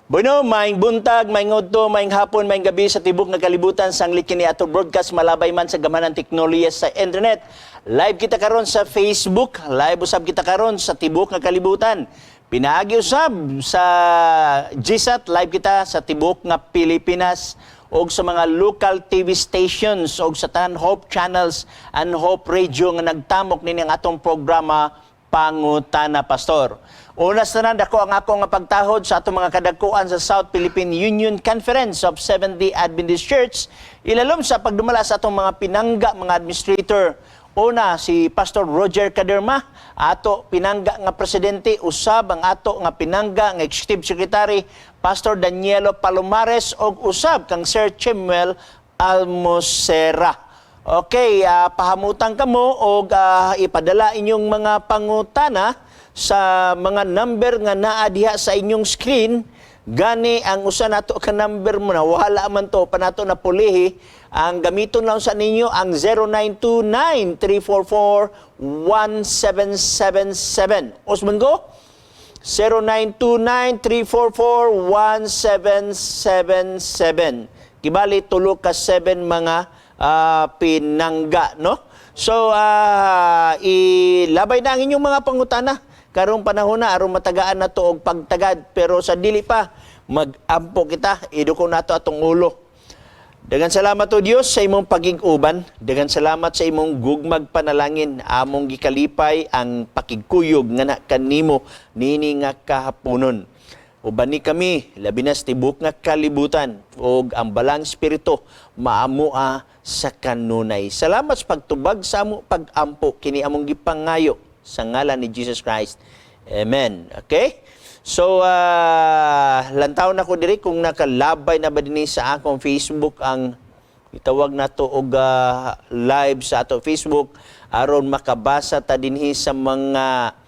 Bueno, maayong buntag, maayong udto, maayong hapon, maayong gabi sa tibok nga kalibutan sanglit kini ato broadcast malabay man sa gamhanan teknolohiya sa internet. Live kita karon sa Facebook, live usab kita karon sa tibok nga kalibutan. Pinaagi usab sa GSAT, live kita sa tibok nga Pilipinas og sa mga local TV stations og sa tanan Hope Channels and Hope Radio nga nagtamok nini ang atong programa Pangutana Pastor. Una sa tanan, dako ang ako nga pagtahod sa atong mga kadagkuan sa South Philippine Union Conference of Seventh-day Adventist Church, ilalom sa pagdumala sa atong mga pinangga, mga administrator. Una, si Pastor Roger Caderma, ato pinangga nga presidente, usab ang ato nga pinangga nga executive secretary, Pastor Danielo Palomares, og usab kang Sir Chimuel Almocera. Okay, pahamutan kamo og ipadala inyong mga pangutana sa mga number nga naa diha sa inyong screen. Gani ang usa nato ka number mo na wala man to pa nato na pulihi. Ang gamiton lang sa ninyo ang 0929-344-1777. Usman ko? 0929-344-1777. Kibali tulo ka 7 mga pinangga, no? So, ilabay na ang inyong mga pangutana. Karong panahon na, aron matagaan na to og pagtagad. Pero sa dili pa, mag-ampo kita, iduko nato atong ulo. Daghang salamat o Dios sa imong pagig-uban. Daghang salamat sa imong gugmag panalangin. Among gikalipay ang pakigkuyog nga na kanimo nini nga kahaponon. Uban ni kami, labi na sa tibok nga kalibutan ug ang Balaang Espiritu maamua sa kanunay. Salamat sa pagtubag sa amo pag-ampo, kini among gipangayo sa ngalan ni Jesus Christ. Amen. Okay? So, lantaw na ko diri kung nakalabay na ba dinhi sa akong Facebook ang itawag nato og live sa ato Facebook aron makabasa ta dinhi sa mga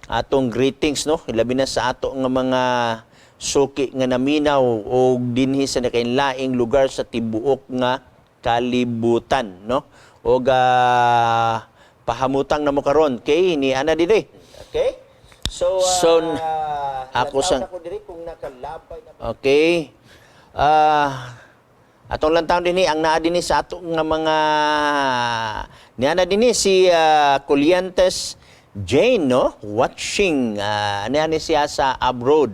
atong greetings, no, labi na sa ato nga mga suki nga naminaw og dinhi sa nakainlaing lugar sa tibuok nga kalibutan, no, og pahamutang na mo karon kay ni ana diri. Okay, so so ako sa okay, atong lantaw dinhi ang naa dinhi sa ato nga mga niana dinhi si Colientes Jane, no, watching niya ni siya sa abroad.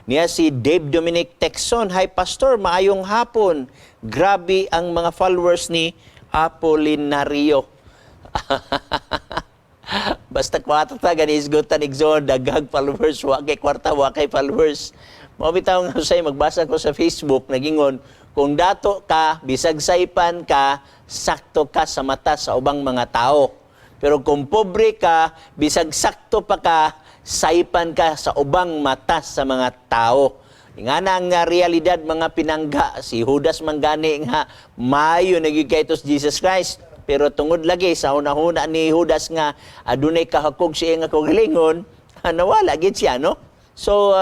Niya si Dave Dominic Texon, "Hi Pastor, maayong hapon. Grabe ang mga followers ni Apolinario." Basta kwarta ta gani isgutan, igsoon, daghang followers, wa kay kwarta, wa kay followers. Mao bitaw nga usay magbasa ko sa Facebook, nagingon, kung dato ka, bisag saypan ka, sakto ka sa mata sa ubang mga tao. Pero kung pobre ka, bisag sakto pa ka, saypan ka sa ubang mata sa mga tao. Nga na ang realidad, mga pinangga, si Judas man gani nga maayo na gyud kay Jesus Christ. Pero tungod lagi sa hunahuna ni Judas nga adunay kahakog siya nga kaugalingon, nawala gid siya, no? So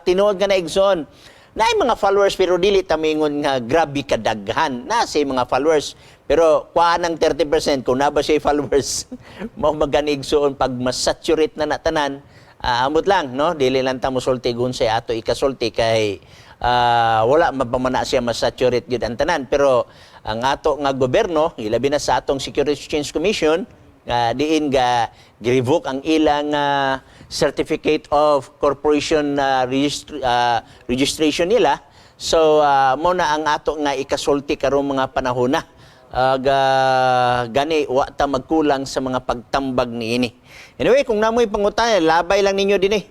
tinuod nga na, igsoon. Naay mga followers pero dili ta mingon nga grabe kadaghan. Na say mga followers. Pero kuha ng 30% kung naa ba siya followers. Mao magani, igsoon, pag masaturate na na tanan, amot lang, no? Dili lang ta mosulti kung sa ato ikasulti kay wala mapamana siya masaturate gyud ang tanan. Pero ang ato nga gobyerno, ilabi na sa atong Securities Exchange Commission, nga diin ga gi-revoke ang ilang certificate of corporation registration nila. So mo na ang ato nga ikasulti karong mga panahon na. Gani wa ta magkulang sa mga pagtambag niini. Anyway, kung namoy pangutana, labay lang ninyo dinhi.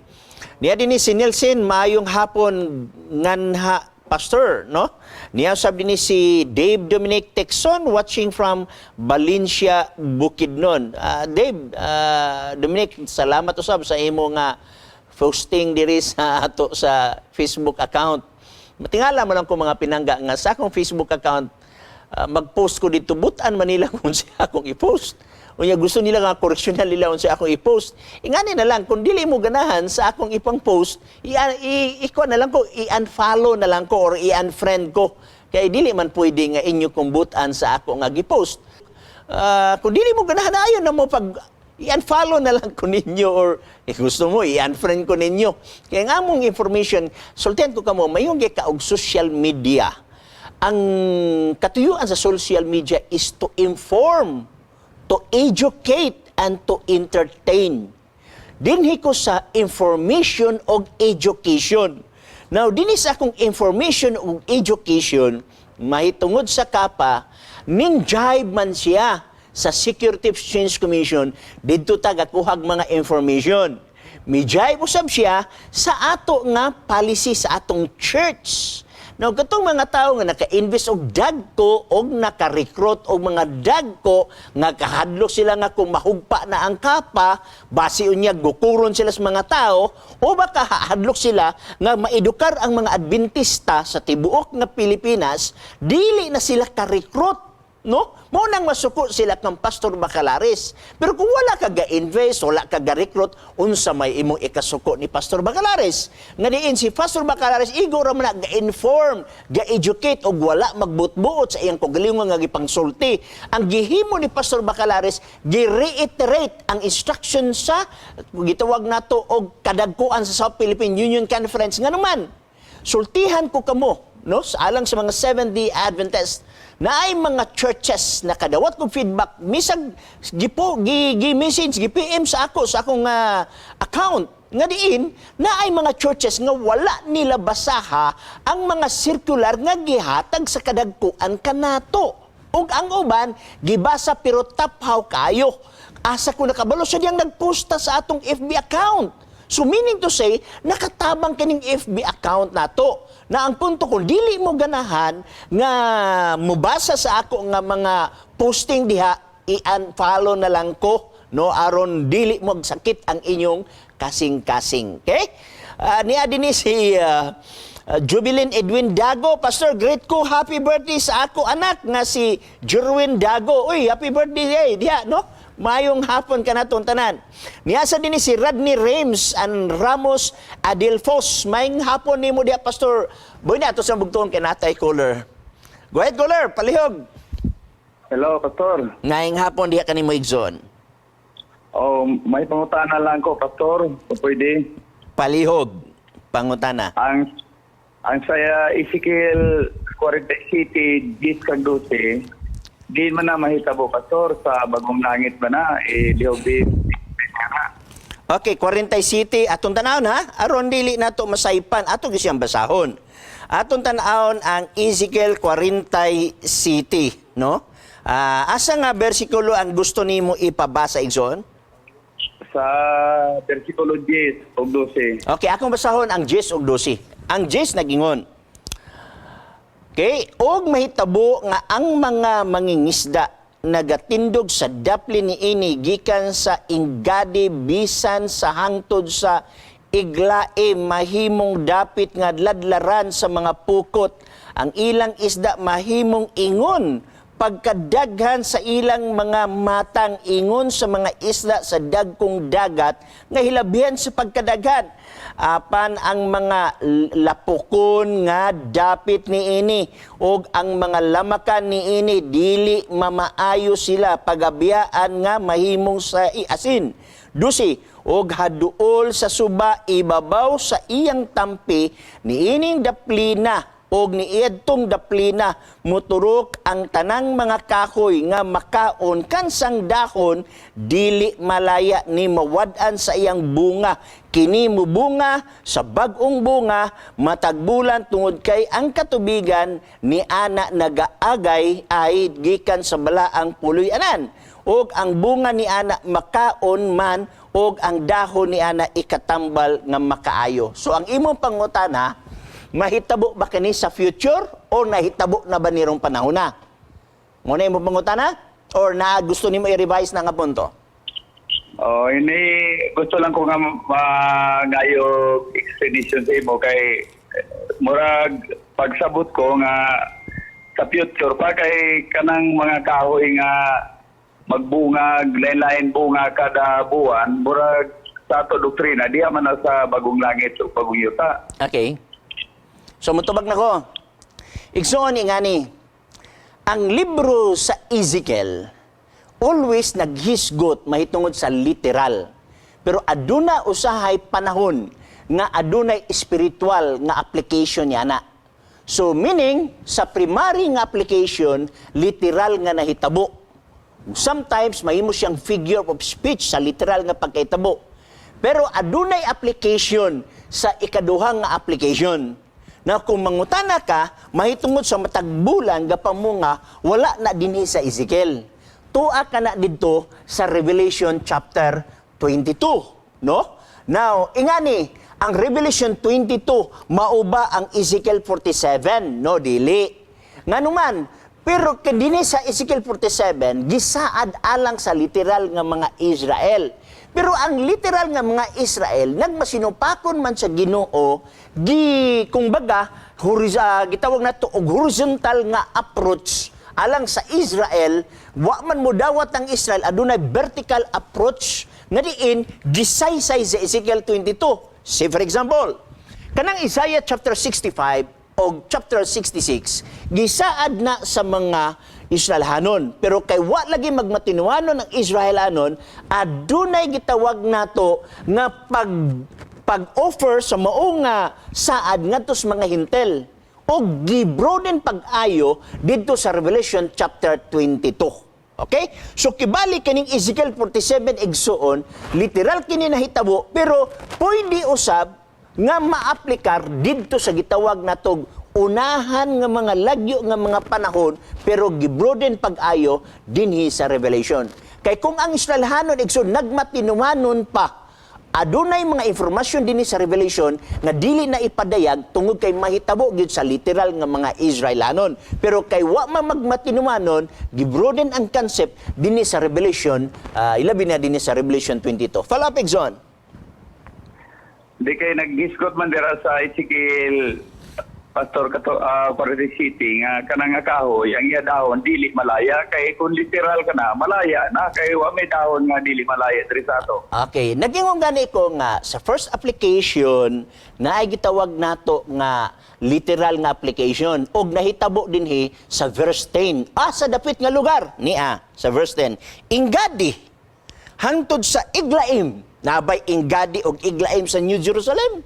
Niya dinhi si Nielsen, "Maayong hapon nganha Pastor," no? Niya usab dinhi si Dave Dominic Texon, watching from Valencia, Bukidnon. Dave Dominic, salamat usab sa imo nga posting diri sa ato sa Facebook account. Matingala mo lang ko, mga pinangga, nga sa akong Facebook account, mag-post ko dito, butan man nila kung siya akong i-post. Unya gusto nila nga koreksyonan nila unsa akong i-post. Ingani na lang, kung dili mo ganahan sa akong ipang-post, i na lang ko, i-unfollow na lang ko or i-unfriend ko. Kay dili man pwede nga inyo kong butan sa ako nga gi-post. Kung dili mo ganahan, ayon na mo pag I-unfollow na lang ko ninyo or eh, gusto mo, i-unfriend ko ninyo. Kaya nga among information, sultihan ko kamo, mayong ka og social media. Ang katuyuan sa social media is to inform, to educate, and to entertain. Dinhi ko sa information og education. Now, dinhi sa akong information og education, mahitungod sa KAPA, ning jibe man siya sa Security Exchange Commission, didto ta gakuhag mga information. Mi-jibe usab siya sa ato nga policy sa atong church. Now, katong mga tao nga naka-invest og dagko og naka-recruit og mga dagko nga kahadlok sila nga kung mahugpa na ang KAPA, basi unya gukuron sila sa mga tao o baka hahadlok sila nga maedukar ang mga Adventista sa tibuok nga Pilipinas, dili na sila ka-recruit, no? Mo nang masuko sila kang Pastor Bacalares. Pero kung wala ka ga-invest, wala ka ga-recruit, unsa may imong ikasuko ni Pastor Bacalares? Nga diin si Pastor Bacalares igo ra man na ga-inform, ga-educate og wala magbutbuot sa iyang kaugalingon nga gipangsulti. Ang gihimo ni Pastor Bacalares, gi-reiterate ang instruction sa gitawag nato og kadagkuan sa South Philippine Union Conference. Nga naman, sultihan ko kamo, no, sa alang sa mga Seventh-day Adventist na ay mga churches na kadawat kong feedback, misag gipo gi, gi message, gi PM sa ako sa akong account nga diin na ay mga churches nga wala nila basaha ang mga circular nga gihatag sa kadagkuan kanato, ug ang uban gibasa pero taphaw kayo. Asa ko nakabalo siya diyang nagposta sa atong FB account. So meaning to say, nakatabang kining FB account nato. Na ang punto kung dili mo ganahan nga mubasa sa ako nga mga posting diha, i-unfollow na lang ko, no, aron dili mo sakit ang inyong kasing-kasing. Okay? Niya din ni si Jubilin Edwin Dago. "Pastor, greet ko happy birthday sa ako anak nga si Jerwin Dago." Uy, happy birthday eh, diha, no? Mayong hapon ka natong tanan. Niya sa din ni si Rodney Rames and Ramos Adelfos. Mayong hapon nimo diha, Pastor. Boy na ato sa bugtuon kay natay caller. Go ahead, caller, palihog. Hello, Pastor. Ngayong hapon diha kanimo, Igsoon. Oh, may pangutana lang ko, Pastor. Kung pwede. Palihog. Pangutana. Ang sa Ezekiel 47, 10 kag 12, di man na mahitabo, Pastor, sa bagong langit ba na, eh, lihog di. Okay, 47 atong tanawon ha. Aron dili nato masaypan, ato gyud siyang basahon. Atong tan-awon ang Ezekiel 47, no? Asa nga bersikulo ang gusto nimo ipabasa, Igsoon? Sa versikulo 10 ug 12. Okay, akong basahon ang 10 ug 12. Ang 10 nagingon. Okay, og mahitabo nga ang mga mangingisda nagatindog sa dapli niini gikan sa Engadi bisan sa hangtod sa Eglaim mahimong dapit nga ladlaran sa mga pukot. Ang ilang isda mahimong ingon pagkadaghan sa ilang mga matang, ingon sa mga isda sa dagkong dagat nga hilabihan sa pagkadaghan. Apan ang mga lapukon nga dapit niini ug ang mga lamakan niini dili mamaayo sila pagabiyaan nga mahimong sa asin. 12, og haduol sa suba ibabaw sa iyang tampi niining daplina og niadtong daplina muturok ang tanang mga kahoy nga makaon kansang dahon dili malaya ni mawad-an sa iyang bunga. Kini mubunga sa bag-ong bunga matag bulan tungod kay ang katubigan ni ana nagaagay ay gikan sa balaang puloy-anan, ug ang bunga ni ana makaon man ug ang dahon ni ana ikatambal nga makaayo. So ang imong pangutana, mahitabo ba kini sa future o nahitabo na ba nirong panahon na? Mo na imong pangutana or na gusto nimo i-revise na nga punto? Oh, ini gusto lang ko nga mangayo explanation sa imo kay murag pagsabot ko nga sa future pa kay kanang mga kahoy nga magbunga, lain-lain bunga kada buwan, murag sa ato doktrina diha man na sa bagong langit o bagong yuta. Okay. So mutubag na ko. Igsoon ingani, ang libro sa Ezekiel Always naghisgot mahitungod sa literal. Pero aduna usahay panahon nga adunay spiritual nga application niya na. So meaning sa primary nga application, literal nga nahitabo. Sometimes mahimo siyang figure of speech sa literal nga pagkahitabo. Pero adunay application sa ikaduhang nga application. Na kung mangutana ka, mahitungod sa matag bulan gapamunga, wala na dinhi sa Ezekiel. Tua ka na didto sa Revelation chapter 22, no? Now, ingani, ang Revelation 22 mao ba ang Ezekiel 47? No, dili. Nganuman, pero kay dinhi sa Ezekiel 47, gisaad alang sa literal nga mga Israel. Pero ang literal nga mga Israel, nagmasinupakon man sa Ginoo, gi kung baga, gitawag nato og horizontal nga approach alang sa Israel, wa man mo dawat ang Israel, adunay vertical approach nga diin gisaysay sa Ezekiel 22. Say for example, kanang Isaiah chapter 65 o chapter 66, gisaad na sa mga Israelhanon. Pero kay wa lagi magmatinuanon ang Israelhanon, adunay gitawag nato nga pag-offer sa mao nga saad ngadto sa mga Hentil o gibroaden pag-ayo didto sa Revelation chapter 22. Okay? So kibali kining Ezekiel 47, igsuon, literal kini nahitabo, pero pwede usab nga maaplikar didto sa gitawag natog unahan nga mga lagyo nga mga panahon, pero gibroaden pag-ayo dinhi sa Revelation. Kay kung ang Israelhanon, igsoon, nagmatinumanon pa, adunay mga informasyon dinhi sa Revelation nga dili na ipadayag tungod kay mahitabo gyud sa literal nga mga Israelanon. Pero kay wa man magmatinumanon, gibroaden ang concept dinhi sa Revelation, ilabi na dinhi sa Revelation 22. Follow up, igsoon. Di kay naghisgot man dira sa Ezekiel, Pastor, kato Cavite City, nga kanang nga kahoy ang iya dahon dili malaya, kay kung literal ka na malaya na kay wa may dahon nga dili malaya diri sa ato. Okay, naging gani ko nga sa first application na ay gitawag nato nga literal nga application og nahitabo dinhi sa verse 10. Sa dapit nga lugar niya sa verse 10. Engadi hangtod sa Eglaim. Nabay Engadi og Eglaim sa New Jerusalem.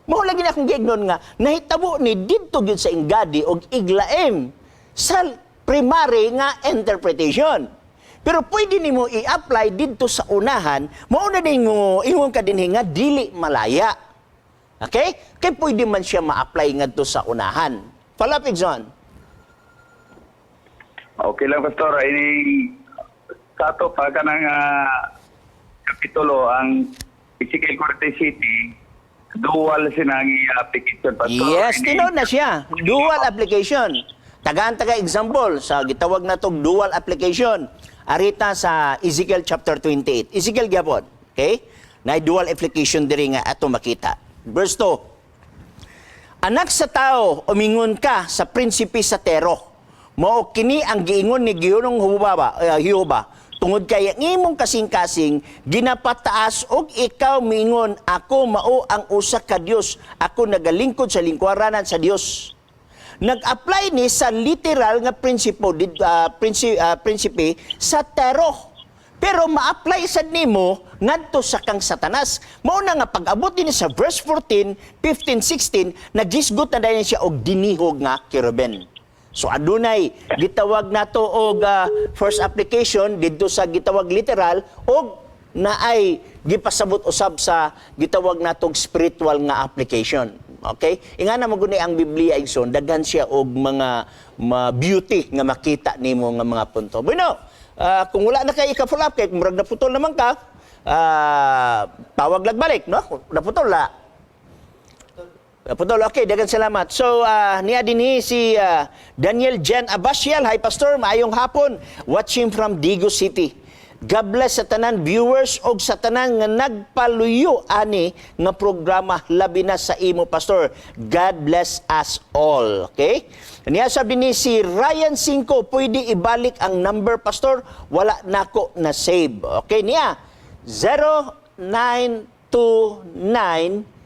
Mao lagi na akong giignon nga nahitabo ni didto gyud sa Engadi og Eglaim sa primary nga interpretation. Pero pwede nimo i-apply didto sa unahan, mao na din mo ingon ka dinhi nga dili malaya. Okay? Kay pwede man siya ma-apply ngadto sa unahan. Follow up, igsoon. Okay lang, Pastor, ini sa ato pa kanang kapitulo ang Ezekiel 47, dual sinangi application, Pastor. Yes, tinuod na siya. Dual application. Tagaan taga example sa gitawag na tog dual application. Arita sa Ezekiel chapter 28. Ezekiel gyapon. Okay? Na dual application diri nga ato makita. Verse 2. "Anak sa tao, umingon ka sa prinsipe sa Tero. Mao kini ang giingon ni Ginoong Jehova: Tungod kay ang imong kasing-kasing ginapataas og ikaw miingon, 'Ako mao ang usa ka dios, ako nagalingkod sa lingkwaranan sa Dios.'" Nag-apply ni sa literal nga prinsipe sa Tero. Pero ma-apply sad nimo ngadto sa kang Satanas. Mao na nga pag-abot din sa verse 14, 15, 16, nagisgot na dayon siya og dinihog nga kerubin. So adunay gitawag nato og first application didto sa gitawag literal og naay gipasabot usab sa gitawag natong spiritual nga application. Okay? Ingana mo guni ang Biblia, igsoon, daghan siya og mga beauty nga makita nimo nga mga punto. Bueno, kung wala na kay ika-follow up kay murag naputol naman ka, tawag lag balik, no? Naputol la. Naputol. Okay, daghang salamat. So, niya dinhi si Daniel Jen Abasial. "Hi Pastor, maayong hapon. Watching from Digos City. God bless sa tanan viewers og sa tanan nga nagpaluyo ani nga programa, labi na sa imo, Pastor. God bless us all." Okay? Niya sabi ni si Ryan Cinco, "Pwede ibalik ang number, Pastor? Wala nako na save." Okay, niya 0929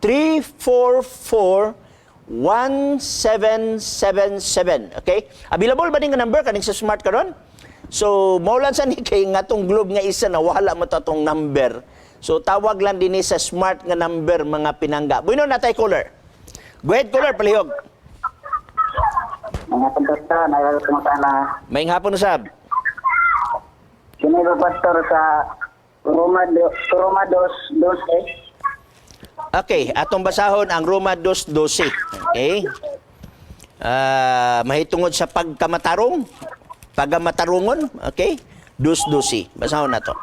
344 1777. Okay? Available ba din nga number kaning sa Smart karon? So mao lang sa ni kay nga tong Globe nga isa na wala mo ta tong number. So tawag lang dinhi sa Smart nga number, mga pinangga. Bueno, natay caller. Go ahead, caller, palihog. Mga pastor, nagagawa ko sana. Maayong hapon usab. Sino ba, pastor, sa Roma 2:12? Okay, atong basahon ang Roma 2:12. Okay? Mahitungod sa pagkamatarong, pagkamatarungon, okay? 2:12. Basahon nato.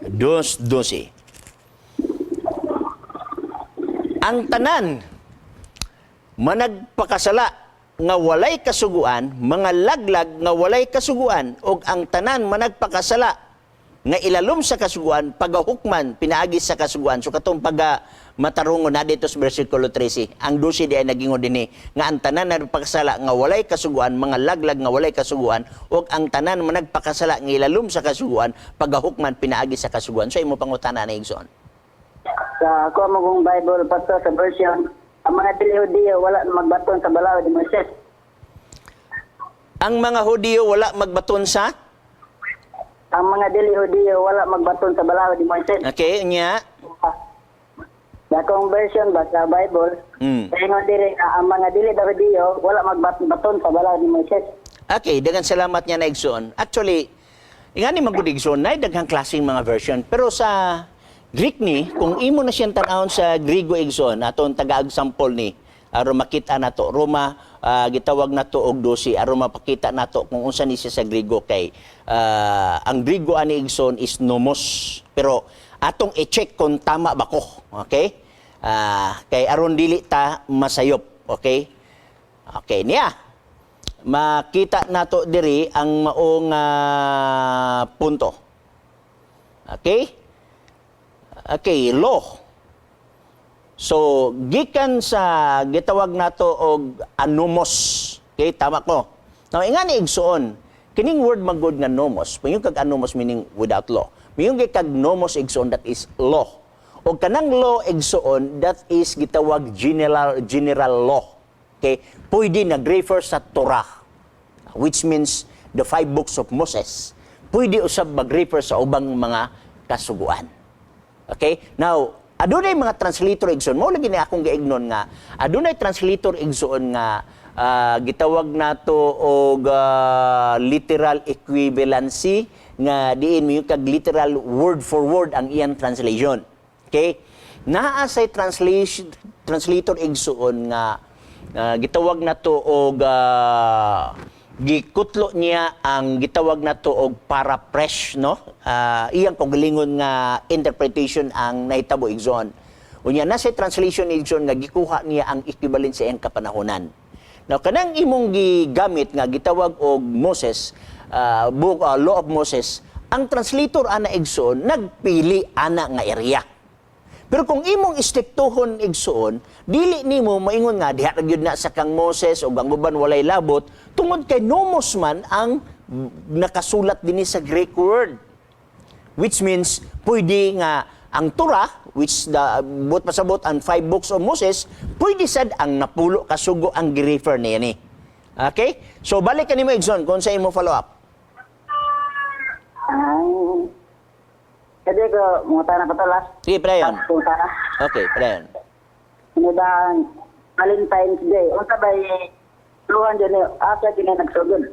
2:12. Ang tanan managpakasala nga walay kasuguan, mga laglag nga walay kasuguan, ug ang tanan managpakasala nga ilalom sa kasuguan, pagahukman pinaagi sa kasuguan. So katong paga matarungon na dito sa versikulo 13, ang 12 di ay nagingon dinhi nga ang tanan nagpakasala nga walay kasuguan, mga laglag nga walay kasuguan, ug ang tanan managpakasala nga ilalom sa kasuguan, pagahukman pinaagi sa kasuguan. So imo pangutana na, igsoon. Sa ako mo kong Bible, pastor, sa version, ang mga dili Hudiyo wala magbaton sa balaod ni Moises. Ang mga Hudiyo wala magbaton sa Ang mga dili Hudiyo wala magbaton sa balaod ni Moises. Okay, nya. Sa akong version ba sa Bible, ingon diri nga ang mga dili daw Hudiyo wala magbaton sa balaod ni Moises. Okay, daghang salamat niya na, igsoon. Actually, ingani man gud, igsoon, nay daghang klaseng mga version. Pero sa Greek ni, kung imo na siyang tan-awon sa Grigo, igsoon, aton taga-example ni aron makita nato Roma, gitawag nato og 12 aron mapakita nato kung unsa ni siya sa Grigo kay ang Grigo ani, igsoon, is nomos. Pero atong i-check kung tama ba ko, okay? Kay aron dili ta masayop, okay? Okay niya. Makita nato diri ang maong punto. Okay? Okay, law. So, gikan sa gitawag nato og anomos. Okay, tama ko. Now, ingani, igsoon, kining word magod nga nomos, moingon kag anomos meaning without law. Moingon kag nomos, igsoon, that is law. O kanang law, igsoon, that is gitawag general law. Okay? Pwede nag-refer sa Torah, which means the five books of Moses. Pwede usab mag-refer sa ubang mga kasuguan. Okay? Now, adunay mga translator, igsoon. Mao lagi ni akong giignon nga adunay translator, igsoon, nga gitawag nato og literal equivalency nga diin mo kag literal word for word ang iyang translation. Okay? Naa say translator, igsoon, nga gitawag nato og gikutlo niya ang gitawag nato og paraphrase, no? Iyang kaugalingon nga interpretation ang nahitabo, igsoon. Unya na sa translation, igsoon, nga gikuha niya ang equivalent sa iyang kapanahonan. Now, kanang imong gigamit nga gitawag og Moses book, law of Moses, ang translator ana, igsoon, nagpili ana nga area. Pero kung imong istriktuhon, igsoon, dili nimo maingon nga diha ra gyud na sa kang Moses o ang uban walay labot tungod kay nomos man ang nakasulat dinhi sa Greek word. Which means pwede nga ang Torah, which the buot pasabot ang five books of Moses, pwede sad ang napulo ka sugo ang gi-refer niya ni. Okay? So balik ka nimo, igsoon, kung sa imo follow up. Ay, kasi ko, mangutana pa to last. Sige, padayon. Last pangutana. Okay, padayon. Ano ba ang Valentine's Day? Unsa ba luhan dyan eh? Asa kini nagsugod?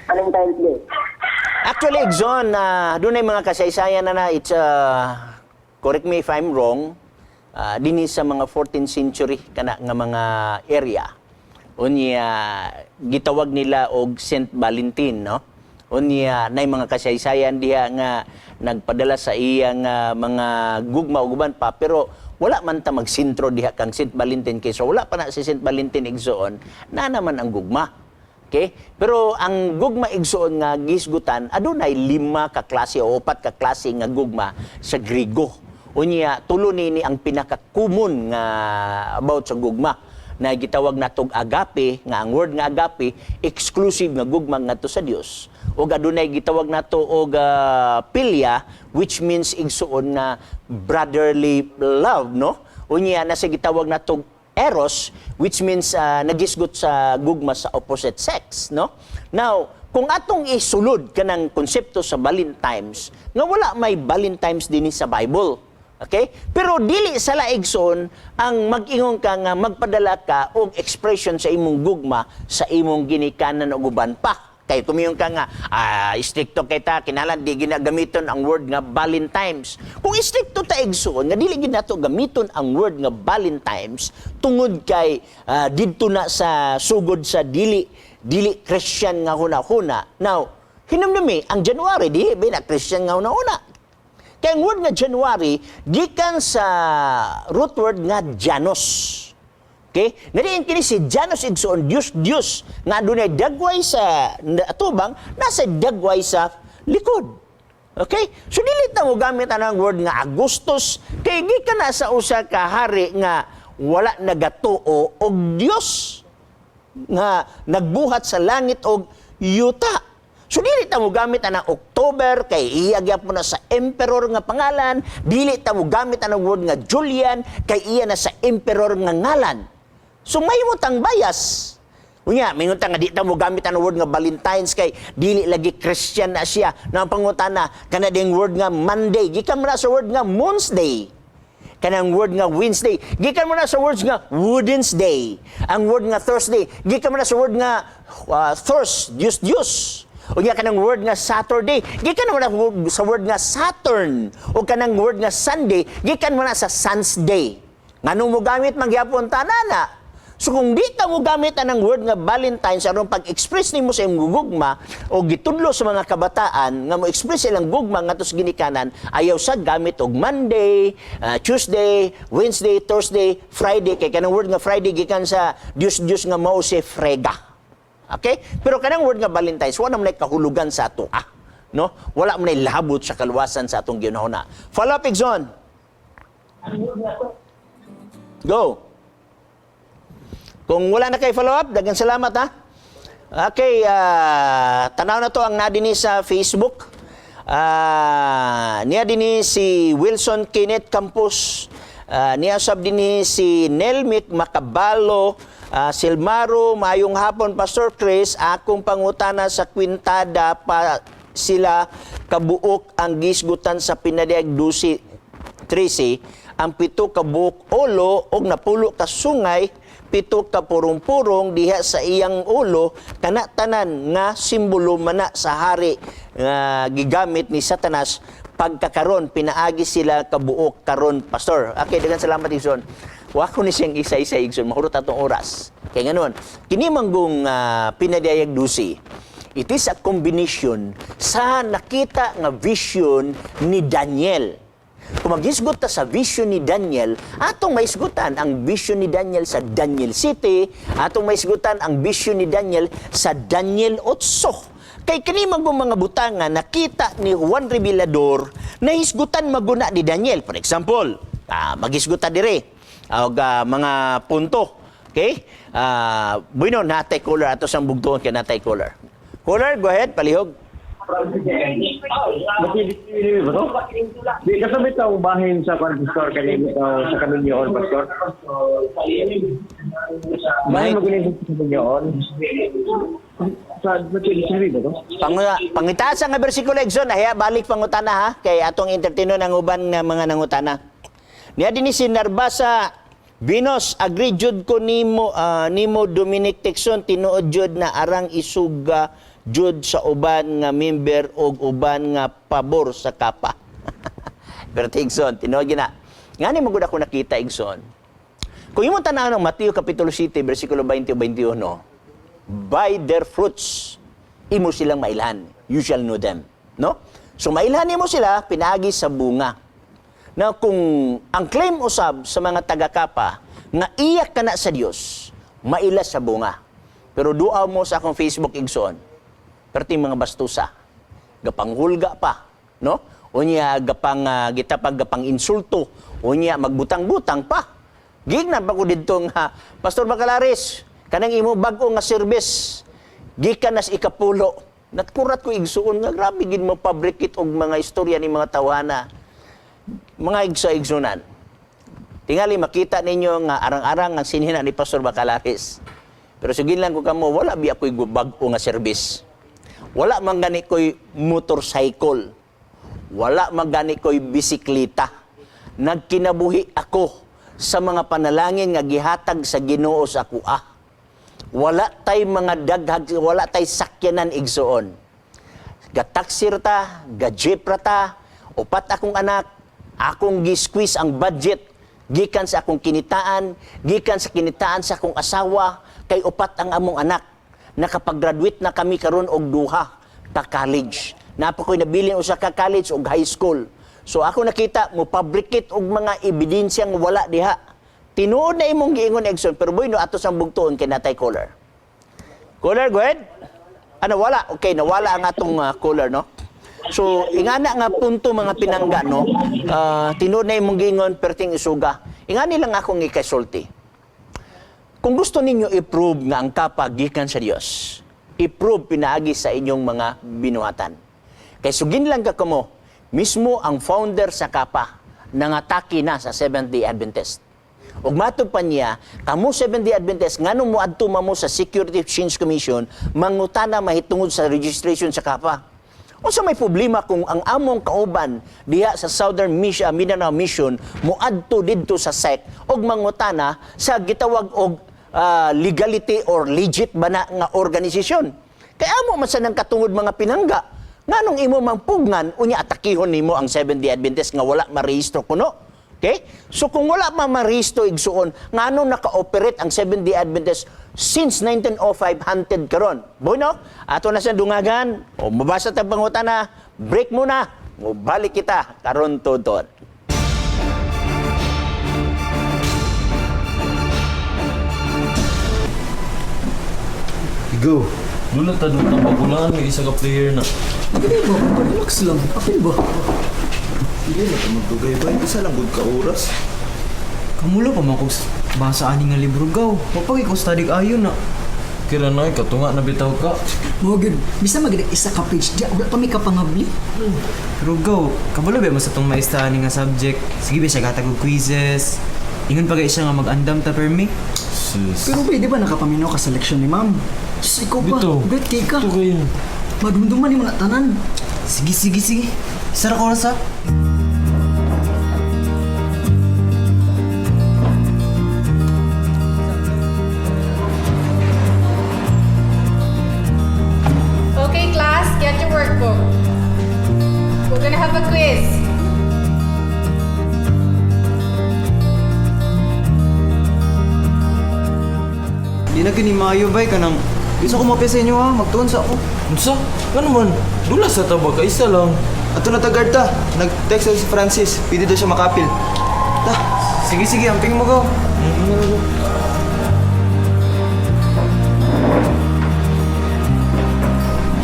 Valentine's Day. Actually, igsoon, na doon ay mga kasaysayan na na, it's, correct me if I'm wrong, dinhi sa mga 14th century kana nga mga area. Unya, gitawag nila og Saint Valentine, no? Unya, nay mga kasaysayan diha nga nagpadala sa iyang mga gugma ug uban pa, pero wala man ta magsintro diha kang Saint Valentine kaysa wala pa na si Saint Valentine, igsoon, na naman ang gugma. Okay? Pero ang gugma, igsoon, nga gisgutan, adunay lima ka klase o upat ka klase nga gugma sa Grigo. Unya, tulo nini ang pinaka-common nga about sa gugma na gitawag natog agape, nga ang word nga agape exclusive nga gugma ngadto sa Dios. Ug adunay gitawag nato og philia, which means, igsoon, nga brotherly love, no? Unya na sa gitawag natog Eros, which means nagisgot sa gugma sa opposite sex, no? Now, kung atong isulod kanang konsepto sa Valentine's, nga wala may Valentine's dinhi sa Bible. Okay? Pero dili sa laigson ang mag-ingon ka nga magpadala ka og expression sa imong gugma sa imong ginikanan og uban pa. Kay tumiyon ka nga, istrikto kay ta, kinahanglan di ginagamiton ang word nga Valentine's. Kung istrikto ta, igsoon, nga dili gid nato gamiton ang word nga Valentine's tungod kay didto na sa sugod sa dili dili Christian nga huna-huna. Now, hinumdumi, ang January di ba na Christian nga huna-huna? Kay ang word nga January gikan sa root word nga Janus. Okay? Ngadiin kini si Janus, igsoon, Diyos Diyos nga adunay dagway sa atubang, nasa dagway sa likod. Okay? So dili ta mo gamit anang word nga Augustus kay gikan na sa usa ka hari nga wala nagatuo og Dios nga nagbuhat sa langit og yuta. So dili ta mo gamit anang October kay iya gyapon na sa emperor nga pangalan, dili ta mo gamit anang word nga Julian kay iya na sa emperor nga ngalan. So may tang bias. Unya, mingon ta nga di ta mo gamit ang word nga Valentine's kay dili lagi Christian na siya. Na ang pangutana kana ding word nga Monday, gikan mo na sa word nga Moonsday. Kanang word nga Wednesday, gikan mo na sa words nga Wednesday. Ang word nga Thursday, gikan mo na sa word nga Thurs, Diyos Diyos. Unya, kanang word nga Saturday, gikan mo na sa word nga Saturn. O kanang word nga Sunday, gikan mo na sa Sun's Day. Nganong mo gamit magyapon tanana? So kung di ta mo gamit anang word nga Valentine's aron pag-express nimo sa imong gugma o gitudlo sa mga kabataan nga mo express ilang gugma ngadto sa ginikanan, ayaw sa gamit og Monday, Tuesday, Wednesday, Thursday, Friday, kay kanang word nga Friday gikan sa Diyos Diyos nga mao si Frega. Okay? Pero kanang word nga Valentine's, wala man kahulugan sa ato. Ah, no? Wala man labot sa kaluwasan sa atong ginahuna. Follow up, Igsoon. Go. Kung wala na kay follow up, daghang salamat ha. Okay, tanaw na to ang nadini sa Facebook. Niya dinhi si Wilson Kenneth Campos. Niya sab dinhi si Nelmic Macabalo. Silmaro, mayong hapon, Pastor Chris, akong pangutana, sa kwintada pa sila kabuok ang gisgutan sa Pinadayag 12:13, ang 7 ka buok ulo og 10 ka sungay, 7 ka purong-purong diha sa iyang ulo, kana tanan nga simbolo mana sa hari nga gigamit ni Satanas pagkakaron pinaagi sila kabuok karon, Pastor? Okay, daghang salamat, Igsoon. Wa ko ni siyang isa-isa, Igsoon, mahurot atong oras. Kay nganon kini manggong Pinadayag 12, it is a combination sa nakita nga vision ni Daniel. Kung maghisgot ta sa vision ni Daniel, atong mahisgutan ang vision ni Daniel sa Daniel 7, atong mahisgutan ang vision ni Daniel sa Daniel 8. Kay kini magong mga butanga nakita ni Juan Revelador, nahisgutan maguna ni Daniel. For example, maghisgutan dire og mga punto. Okay? Bueno, natay caller ato sang bugtuon kay natay caller. Caller, go ahead, palihog. Ba to? Di kasabit ang bahin sa kwan, Pastor, kanina sa kaminyoon, Pastor. Bahin magunin sa kaminyoon. Sa Matthew ba to? Pangitaas nga bersikulo, Exxon, ahiya balik pangutana ha kay atong entertainon ang uban nga mga nangutana. Niya dinhi si Narbasa Binos, agree jud ko nimo Dominic Texon, tinuod jud na arang isuga jud sa uban nga member og uban nga pabor sa kapa. Pero Igsoon, tinuod gyud na. Ngani magud ako nakita, Igsoon. Kung imong tan-awon ng Mateo Kapitulo 7 bersikulo 20 o 21, by their fruits imo silang mailhan. You shall know them. No? So mailhan nimo sila pinaagi sa bunga. Na kung ang claim usab sa mga taga-Kapa nga iyak ka na sa Dios, maila sa bunga. Pero duaw mo sa akong Facebook, igsoon, perting mga bastusa, gapanghulga pa, no? Unya gapang gitapag gapang insulto, unya magbutang-butang pa. Gignan pa ko didto nga, "Pastor Bacalaris, kanang imo bag-o nga service, gikan nas ikapulo." Natkurat ko, igsuon, nga grabe gid mo fabricate og mga istorya ni mga tawhana. Mga igsa igsunan. Tingali makita ninyo nga arang-arang ang sinhina ni Pastor Bacalares. Pero sugin lang ko kamo, wala biya ko'y bag-o nga service. Wala man gani ko'y motorcycle. Wala man gani ko'y bisikleta. Nagkinabuhi ako sa mga panalangin nga gihatag sa Ginoo sa akoa. Wala tay mga daghag, wala tay sakyanan, igsoon. Gataksir ta, ga-jeep ra ta, upat akong anak, akong gi-squeeze ang budget gikan sa akong kinitaan, gikan sa kinitaan sa akong asawa, kay upat ang among anak. Nakapag-graduate na kami karon og duha ka college. Naa pa ko'y nabilin usa ka college og high school. So ako nakita mo fabricate og mga ebidensyang wala diha. Tinuod na imong giingon, igsoon, pero boy no ato sang bugtuon kay natay caller. Caller, go ahead. Ano, wala? Okay, nawala ang atong caller, no? So, ingana nga punto, mga pinangga, no? Tinuod na imong giingon, perting isuga. Ingani lang akong ikasulti. Kung gusto ninyo i-prove nga ang kapa gikan sa Dios, i-prove pinaagi sa inyong mga binuhatan. Kay sugin lang ka kamo, mismo ang founder sa kapa nangatake na sa Seventh-day Adventist. Ug matod pa niya, kamo Seventh-day Adventist, nganong moadto man mo sa Security Exchange Commission, mangutana mahitungod sa registration sa kapa? Unsa may problema kung ang among kauban diha sa Southern Mission, Mindanao Mission moadto didto sa SEC og mangutana sa gitawag og legality or legit ba na nga organisasyon? Kay amo man sa nang katungod, mga pinangga. Nganong imo mang pugnan, unya atakihon nimo ang Seventh-day Adventist nga wala marehistro kuno? Okay? So kung wala pa marehistro, igsuon, ngano naka-operate ang Seventh-day Adventist since 1905 hunted karon? Bueno, ato na sa dungagan, o mabasa tag pangutana, break muna, balik kita karon tudon. Go. Dula ta doon ang bagulan, may isa ka player na. Dili ba? Relax lang. Apil ba? Dili na ka magdugay ba? Isa lang gud ka oras. Kamulo pa man kog basa ani nga libro, gaw. Mapagay ko study ayo na. Kira na, katunga na bitaw ka. Mo gyud, bisa magid isa ka page diya, wala pa mi kapangabli. Pero gaw, kabalo ba mo sa tong maestra ani nga subject? Sige ba siya gatag og quizzes. Ingon pa kay siya nga mag-andam ta permi. Sus. Pero ba, di ba nakapaminaw ka sa leksyon ni ma'am? Sus, ikaw pa, Bitaw. great kay ka. Ito kayo. Madumduman ni mo na tanan. Sige, sige, sige. Isa ra ka oras ha. Okay, class, get your workbook. We're gonna have a quiz. Di na gani maayo bay kanang gusto ko mapia sa inyo ha, magtuon sa ako. Unsa? Ngano man? Dula sa taba ka, isa lang. Ato na tagad ta. Nag-text si Francis. Pwede daw siya makapil. Ta. Sige, sige, amping mo gaw.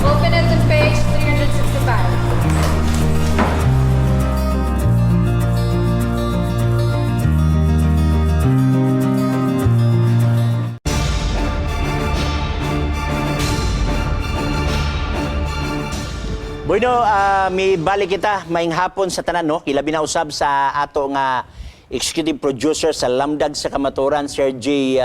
Open it to page 365. Bueno, may balik kita maing hapon sa tanan, no. Ilabi na usab sa ato nga executive producer sa Lamdag sa Kamaturan, Sir J.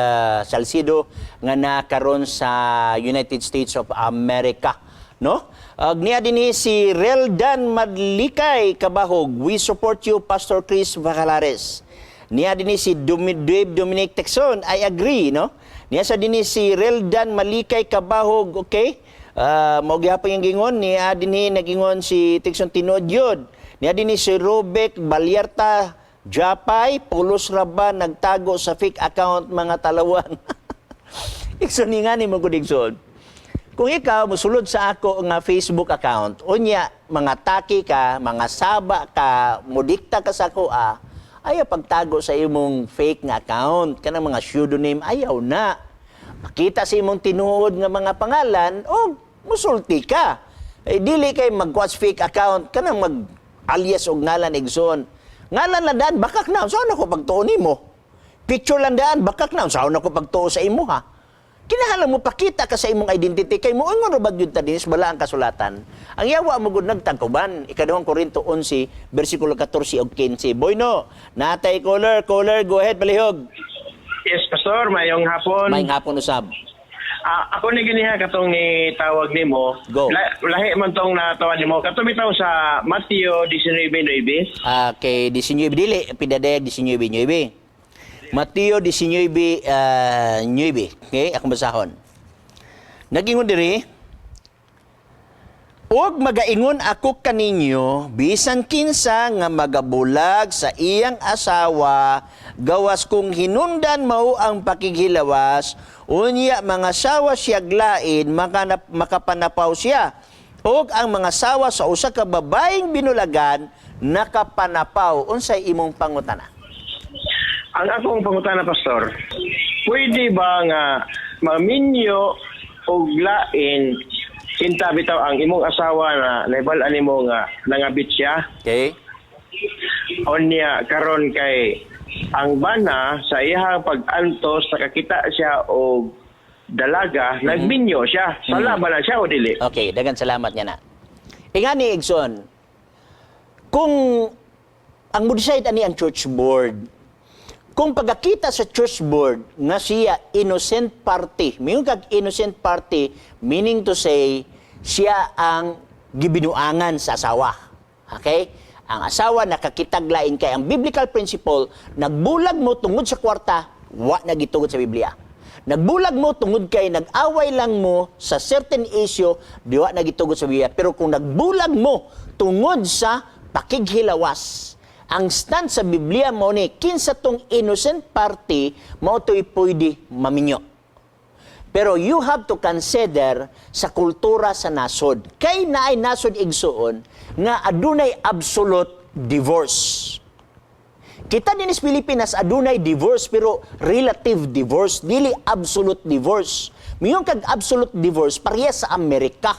Salcido, nga nakaron sa United States of America, no? Ag niya dinhi si Reldan Madlikay Kabahog. "We support you, Pastor Chris Bacalares." Niya dinhi si Dave Dominic Texon. "I agree," no? Niya sa dinhi si Reldan Malikay Kabahog, okay? Mao gihapon yung gingon niya dinhi, nagingon si Texon, "Tinuod yun." Niya dinhi si Robek Balyarta Japay, "Pulos ra ba nagtago sa fake account, mga talawan?" Igsoon, ni nga ni mo gud, igsoon. Kung ikaw musulod sa ako nga Facebook account, unya mga taki ka, mga saba ka, mudikta ka sa ako ah, ayaw pagtago sa imong fake nga account, kanang mga pseudonym, ayaw na. Makita sa imong tinuod nga mga pangalan o musulti ka. Eh, dili kay magkuas fake account kanang mag alias og ngalan, igsoon. Ngalan lang daan, bakak na. Saan ako pagtuo nimo? Picture lang daan, bakak na. Saan ako pagtuo sa imo ha? Kinahanglan mo pakita ka sa imong identity kay moingon ra ba gyud ta dinis bala ang kasulatan. Ang yawa mo gud nagtangkuban. Ikaduhang Korinto 11 bersikulo 14 ug 15. Boyno, natay caller, caller, go ahead, palihog. Yes, Pastor, mayong hapon. Maayong hapon usab. Ah, ako ni ganiha katong ni tawag nimo. Go. Lahi man tong natawan nimo. Katong bitaw sa Mateo 19:9. Ah, kay 19 dili pidadayag 19:9. Mateo 19 9. Okay, akong basahon. Nagingon diri, "Og magaingon ako kaninyo, bisan kinsa nga magabulag sa iyang asawa, gawas kung hinundan mao ang pakighilawas, unya mga sawa siya lain, makapanapaw siya. Og ang mga sawa sa usa ka babaeng binulagan, nakapanapaw." Unsay imong pangutana? Ang akong pangutana, Pastor, pwede ba nga maminyo og lain kinta bitaw ang imong asawa na naibal-an nimo nga nangabit siya? Okay? Unya karon kay ang bana sa iyang pag-antos nakakita siya og dalaga, nagminyo siya. Sala ba na siya o dili? Okay, dagan salamat niya na. Ingani, Igsoon, kung ang mo-decide ani ang church board, kung pagkakita sa church board nga siya innocent party, mingon kag innocent party, meaning to say, siya ang gibinuangan sa asawa. Okay? Ang asawa nakakitag lain kay ang biblical principle, nagbulag mo tungod sa kwarta, wa na gitugod sa Biblia. Nagbulag mo tungod kay nag-away lang mo sa certain issue, diwa na gitugod sa Biblia. Pero kung nagbulag mo tungod sa pakighilawas, ang stand sa Biblia mo ni kinsa tong innocent party mao to'y pwede maminyo. Pero you have to consider sa kultura sa nasod. Kay naay nasod, igsuon, nga adunay absolute divorce. Kita din sa Pilipinas adunay divorce pero relative divorce, dili absolute divorce. Miingon kag absolute divorce parehas sa Amerika.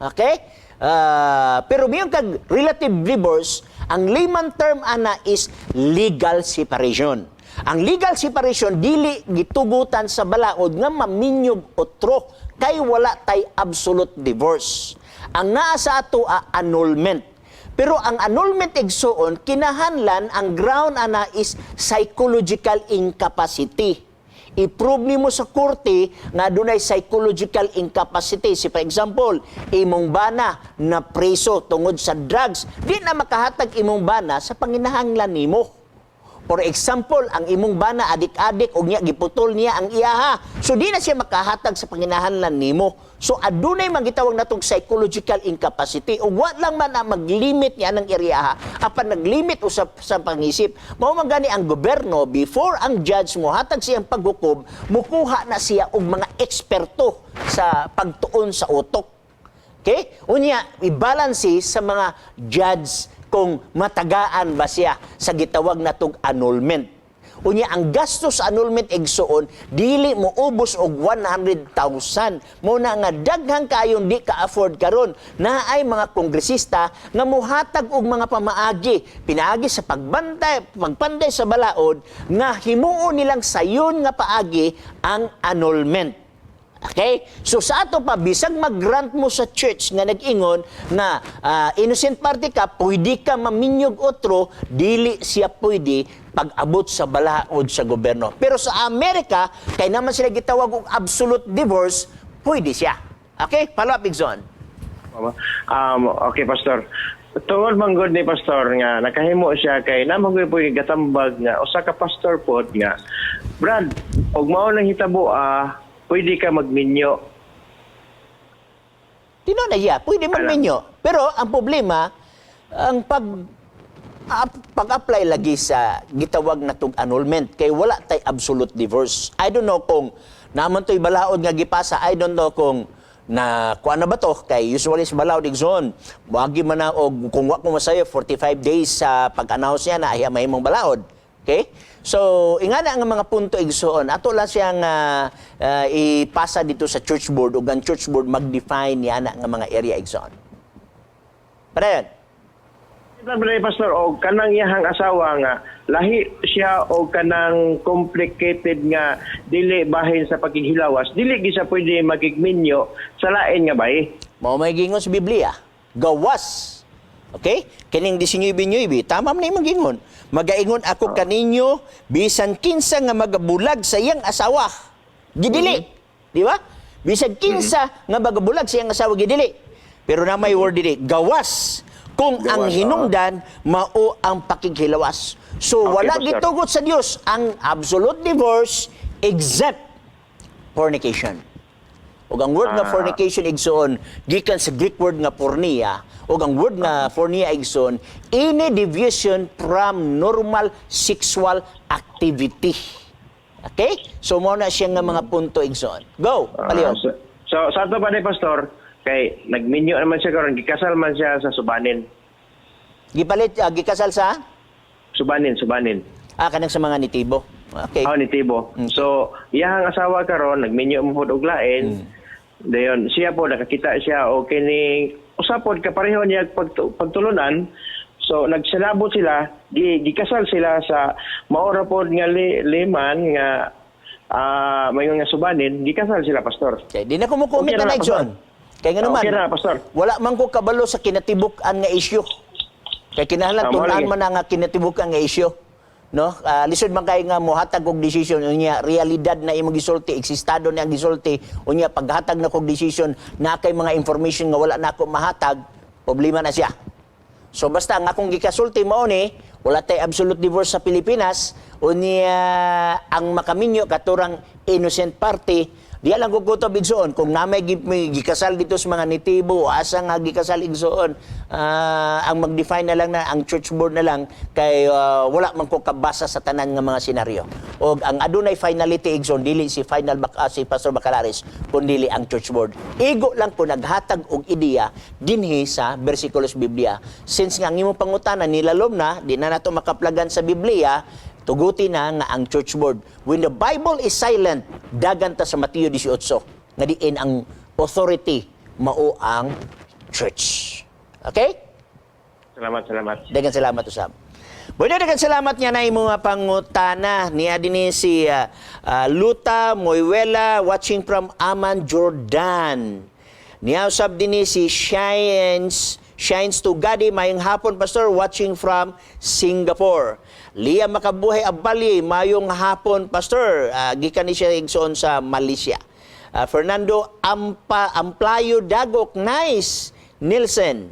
Okay? Ah, pero miingon kag relative divorce, ang layman term ana is legal separation. Ang legal separation dili gitugutan sa balaod nga maminyog otro kay wala tay absolute divorce. Ang naa sa ato a annulment. Pero ang annulment, igsuon, kinahanglan ang ground ana is psychological incapacity. I-prove nimo sa korte nga adunay psychological incapacity. Si for example, imong bana na preso tungod sa drugs, di na makahatag imong bana sa panginahanglan nimo. For example, ang imong bana adik-adik og niya giputol niya ang iyaha. So di na siya makahatag sa panginahanglan nimo. So adunay magitawag natong psychological incapacity ug wa lang man ang maglimit niya ng iriyaha apan naglimit usab sa pangisip. Mao man gani ang gobyerno, before ang judge mohatag siyang paghukom, mukuha na siya og mga eksperto sa pagtuon sa utok. Okay? Unya, i-balance sa mga judge kung matagaan ba siya sa gitawag natog annulment. Unya, ang gastos sa annulment, igsuon, dili mo ubos og 100,000. Mo na nga daghang kayon di ka afford karon. Naay mga kongresista nga muhatag og mga pamaagi pinaagi sa pagbantay, pagpanday sa balaod nga himuon nilang sayon nga paagi ang annulment. Okay? So sa ato pa, bisag mag-grant mo sa church nga nag-ingon nga innocent party ka, pwede ka maminyog otro, dili siya pwede pag-abot sa balaod sa gobyerno. Pero sa Amerika, kay naman sila gitawag og absolute divorce, pwede siya. Okay? Follow up, Igsoon. Okay, Pastor. Tungod man gud ni Pastor nga nakahimo siya kay naman po gatambag nga usa ka pastor pod nga, "Brad, og mao nang hitabo ah, pwede ka magminyo." Tino na siya, pwede magminyo. Pero ang problema, ang pag-apply lagi sa gitawag na tug annulment kay wala tay absolute divorce. I don't know kung naman to'y balaod nga gipasa. I don't know kung na kuan na ba to kay usually sa balaod, igsoon, wagi man na og kung wa ko masayo 45 days sa pag-announce niya na ay mahimong balaod. Okay? So, ingana ang mga punto, igsoon. Ato lang siyang ipasa dito sa church board ug ang church board mag-define niya na nga mga area, igsoon. Padayon. Kita ba Pastor og kanang iyahang asawa nga lahi siya o kanang complicated nga dili bahin sa pakighilawas, dili gi siya pwede makigminyo sa lain nga bay. Mao may gingon sa Biblia. Gawas. Okay? Kining 19:9, tama man na imong gingon. Magaingon ako kaninyo bisan kinsa nga magabulag sa iyang asawa. Gidili. Di ba? Bisan kinsa nga magabulag sa iyang asawa, gidili. Pero na may word dili, gawas kung ang Gawas, oo. hinungdan mao ang pakighilawas. So Okay, wala Pastor. gitugot sa Dios ang absolute divorce except fornication. Ug ang word nga fornication, igsoon, gikan sa Greek word nga porneia, ug ang word nga porneia, igsoon, any deviation from normal sexual activity. Okay? So mao na siya nga mga punto, igsoon. Go, palihog. So sa ato pa ni Pastor, kay nagminyo naman siya karon, gikasal man siya sa Subanin. Gipalit gikasal sa Subanin, Subanin. Ah, kanang sa mga nitibo. Okay. Oh, nitibo. So, iyang asawa karon nagminyo mo pod og lain. Dayon siya po nakakita siya og kining usa pod kapareho niya pagtulunan. So nagsalabot sila, gikasal sila sa maora pod nga liman nga mayon nga Subanin, gikasal sila, Pastor. Okay, di na ko mo comment Okay na ra, igsoon. Pastor. Kay nga naman, Okay ra, Pastor. wala man ko kabalo sa kinatibuk-an nga issue. Kay kinahanglan Mao tun-an lagi. man na nga kinatibuk-an nga issue. No? Lisod man kay nga mohatag og decision unya realidad na imong gisulti, eksistado na ang gisulti, unya paghatag na kog decision na kay mga information nga wala na ako mahatag, problema na siya. So basta ang akong gikasulti mao ni wala tay absolute divorce sa Pilipinas, unya ang makaminyo katurang innocent party. Diya lang ko kutob, igsoon, kung namay may gikasal dito sa mga nitibo o asa nga gikasal, igsoon, ang mag-define na lang na ang church board na lang kay wala man ko kabasa sa tanan nga mga senaryo. Og ang adunay finality, igsoon, dili si final si Pastor Bacalares kundili ang church board. Igo lang ko naghatag og ideya dinhi sa bersikulos Biblia. Since nga ang imong pangutana nilalom na, di na nato makaplagan sa Biblia, tuguti na nga ang church board. When the Bible is silent, dagan ta sa Mateo 18 nga diin ang authority mao ang church. Okay? Salamat, salamat. Dagan salamat usab. Bueno, dagan salamat niya na imong mga pangutana. Niya din si Luta Moyuela watching from Amman, Jordan. Niya usab din si Shines Shines to Gadi, mayong hapon, Pastor, watching from Singapore. Lia Makabuhay Abali, mayong hapon, Pastor. Gikan ni siya, igsoon, sa Malaysia. Fernando Ampa Amplayo Dagok, nice. Nielsen.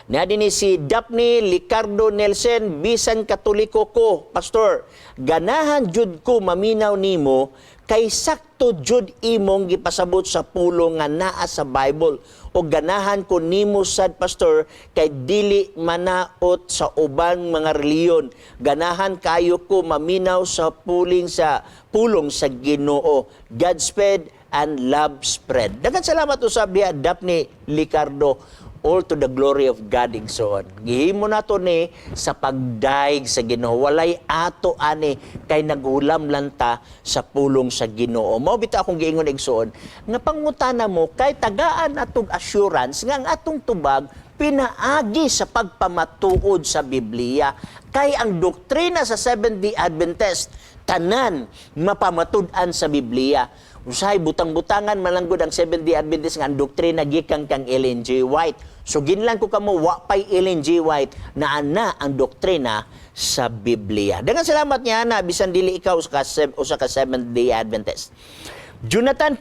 Na din ni si Daphne Licardo Nelson, bisan Katoliko ko, Pastor, ganahan jud ko maminaw nimo kay sakto jud imong gipasabot sa pulong nga naa sa Bible. O ganahan ko nimo sad, Pastor, kay dili manaot sa ubang mga reliyon. Ganahan kayo ko maminaw sa puling sa pulong sa Ginoo. Godspeed and love spread. Daghang salamat usab diha, Daphne Licardo. All to the glory of God, igsoon. Gihimo nato ni sa pagdaig sa Ginoo. Walay ato ani kay naghulam lang ta sa pulong sa Ginoo. Mao bitaw akong giingon, igsoon, nga pangutana mo kay tagaan atong assurance nga ang atong tubag pinaagi sa pagpamatuod sa Biblia. Kay ang doktrina sa Seventh-day Adventist tanan mapamatud-an sa Biblia. Usahay butang-butangan malanggod ang Seventh-day Adventist nga ang doktrina gikan kang Ellen G. White. So ginlan ko kamo wa pay Ellen G. White na ana ang doktrina sa Biblia. Daghang salamat niya na bisan dili ikaw usa ka Seventh-day Adventist. Jonathan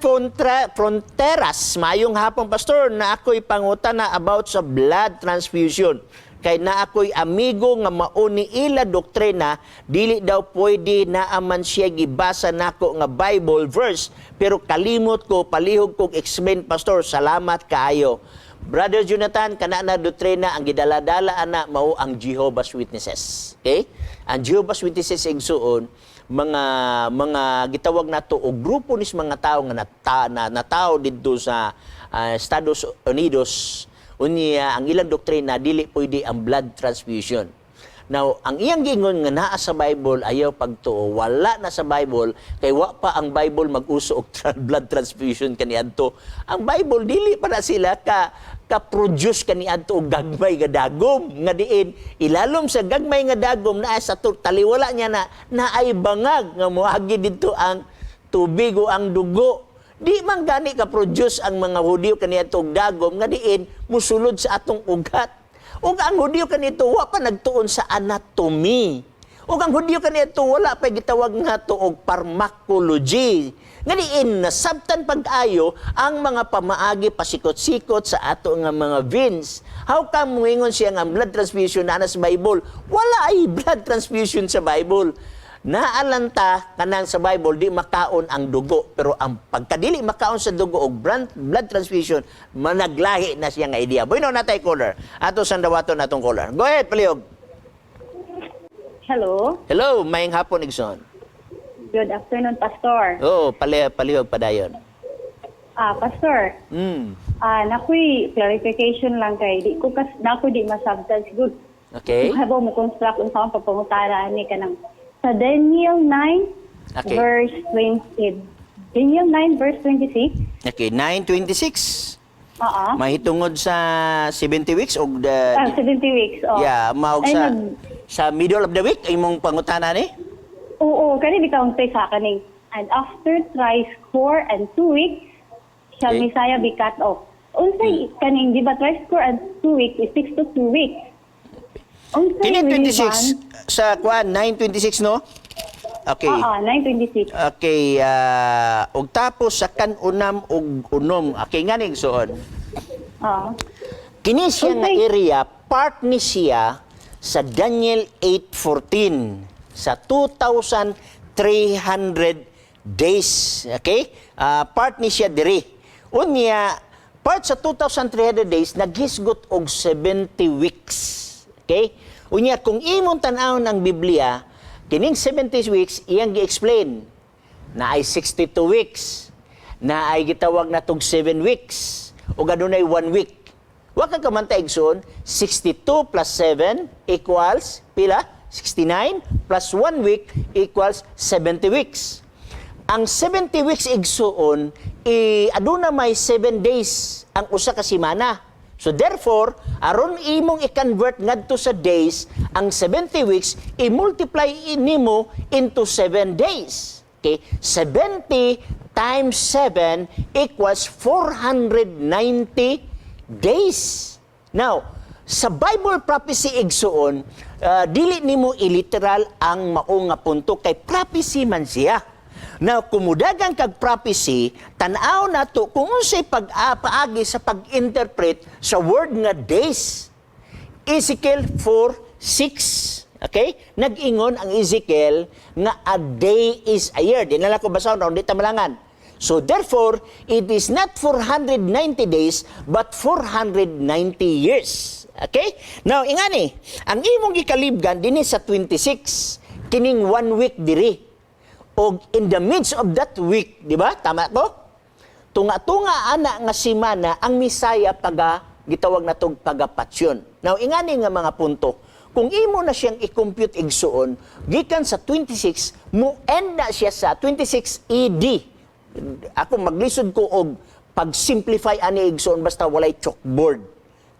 Fronteras, mayong hapon, Pastor, na ako'y pangutana about sa blood transfusion. Kay na ako'y amigo nga mao ni ila doktrina, dili daw pwede, naaman siya gibasa nako nga Bible verse, pero kalimot ko, palihog kog explain, Pastor, salamat kaayo. Brother Jonathan, kana na doktrina ang gidala-dala ana mao ang Jehovah's Witnesses. Okay? Ang Jehovah's Witnesses, igsuon, mga gitawag nato og grupo nis mga tao nga natawo didto sa Estados Unidos. Unya ang ilang doktrina dili pwede ang blood transfusion. Now, ang iyang giingon nga naa sa Bible, ayaw pagtuo. Wala na sa Bible kay wa pa ang Bible mag-uso og blood transfusion kaniadto. Ang Bible, dili pa na sila ka ka-produce kaniadto og gagmay nga dagom nga diin ilalom sa gagmay nga dagom naa sa taliwala niya na naay bangag nga moagi didto ang tubig o ang dugo. Di man gani ka-produce ang mga Hudyo kaniadto og dagom nga diin musulod sa atong ugat. Ug ang Hudyo kanito wa pa nagtuon sa anatomy. Ug ang Hudyo kanito wala pa gitawag nga to og pharmacology. Nga diin nasabtan pag-ayo ang mga pamaagi pasikot-sikot sa ato nga mga veins. How come moingon siya nga ang blood transfusion naa na sa Bible? Wala ay blood transfusion sa Bible. Naalanta kanang sa Bible di makaon ang dugo, pero ang pagkadili makaon sa dugo og blood transfusion, managlahi na siya nga idea. Bueno, natay caller. Ato sang dawaton atong caller. Go ahead, palihog. Hello. Hello, maayong hapon, igsoon. Good afternoon, Pastor. Oh, palihog padayon. Ah, Pastor. Ah, nakoy clarification lang kay di ko kas nako di masabtan siguro. Kung mo construct unsa ang pagpangutana ani kanang sa Daniel 9 verse 20. Daniel 9 verse 26. Okay, 9:26. Oo. Mahitungod sa 70 weeks og the Ah, 70 weeks. Oh. Yeah, maog Ay, sa sa middle of the week imong pangutana ni? Oo, kani bitaw ang sa kaning. "And after 62 weeks shall Messiah be cut off." Unsay kaning, di ba, 62 weeks is 62 weeks? Unsay Kini relevant? 26 sa kuan 9:26, no? Okay. Oo, 9:26. Okay, og tapos sa kan-unam og unom. Okay, nga ning suon. Oo. Kini siya nga area, part ni siya sa Daniel 8:14 sa 2,300 days. Okay? Ah, part ni siya diri. Unya, part sa 2,300 days naghisgot og 70 weeks. Okay? Unya, kung imong tan-awon ang Biblia, kining 70 weeks iyang gi-explain na ay 62 weeks, na ay gitawag na tog 7 weeks, ug adunay 1 week. Wa ka kamanta, igsoon, 62 plus 7 equals pila? 69 plus 1 week equals 70 weeks. Ang 70 weeks, igsuon, i aduna may 7 days ang usa ka semana. So therefore, aron imong i-convert ngadto sa days ang 70 weeks, i-multiply nimo into 7 days. Okay? 70 times 7 equals 490 days. Now, sa Bible prophecy, igsuon, dili nimo iliteral ang mao nga punto kay prophecy man siya. Now, kumudagan kag prophecy, tan-aw nato kung unsay pag-paagi sa pag-interpret sa word nga days. Ezekiel 4:6. Okay? Nag-ingon ang Ezekiel nga a day is a year. Di na lang ko basahon, di ta malangan. So therefore, it is not 490 days but 490 years. Okay? Now, ingani, ang imong gikalibgan dinhi sa 26, kining one week diri. Og in the midst of that week, di ba? Tama ko? Tunga-tunga ana nga simana ang Misaya paga gitawag na tog pagapatyon. Now, ingani nga mga punto, kung imo na siyang i-compute, igsuon, gikan sa 26, mo end na siya sa 26 AD. Ako maglisod ko og pag-simplify ani, igsuon, basta walay chalkboard.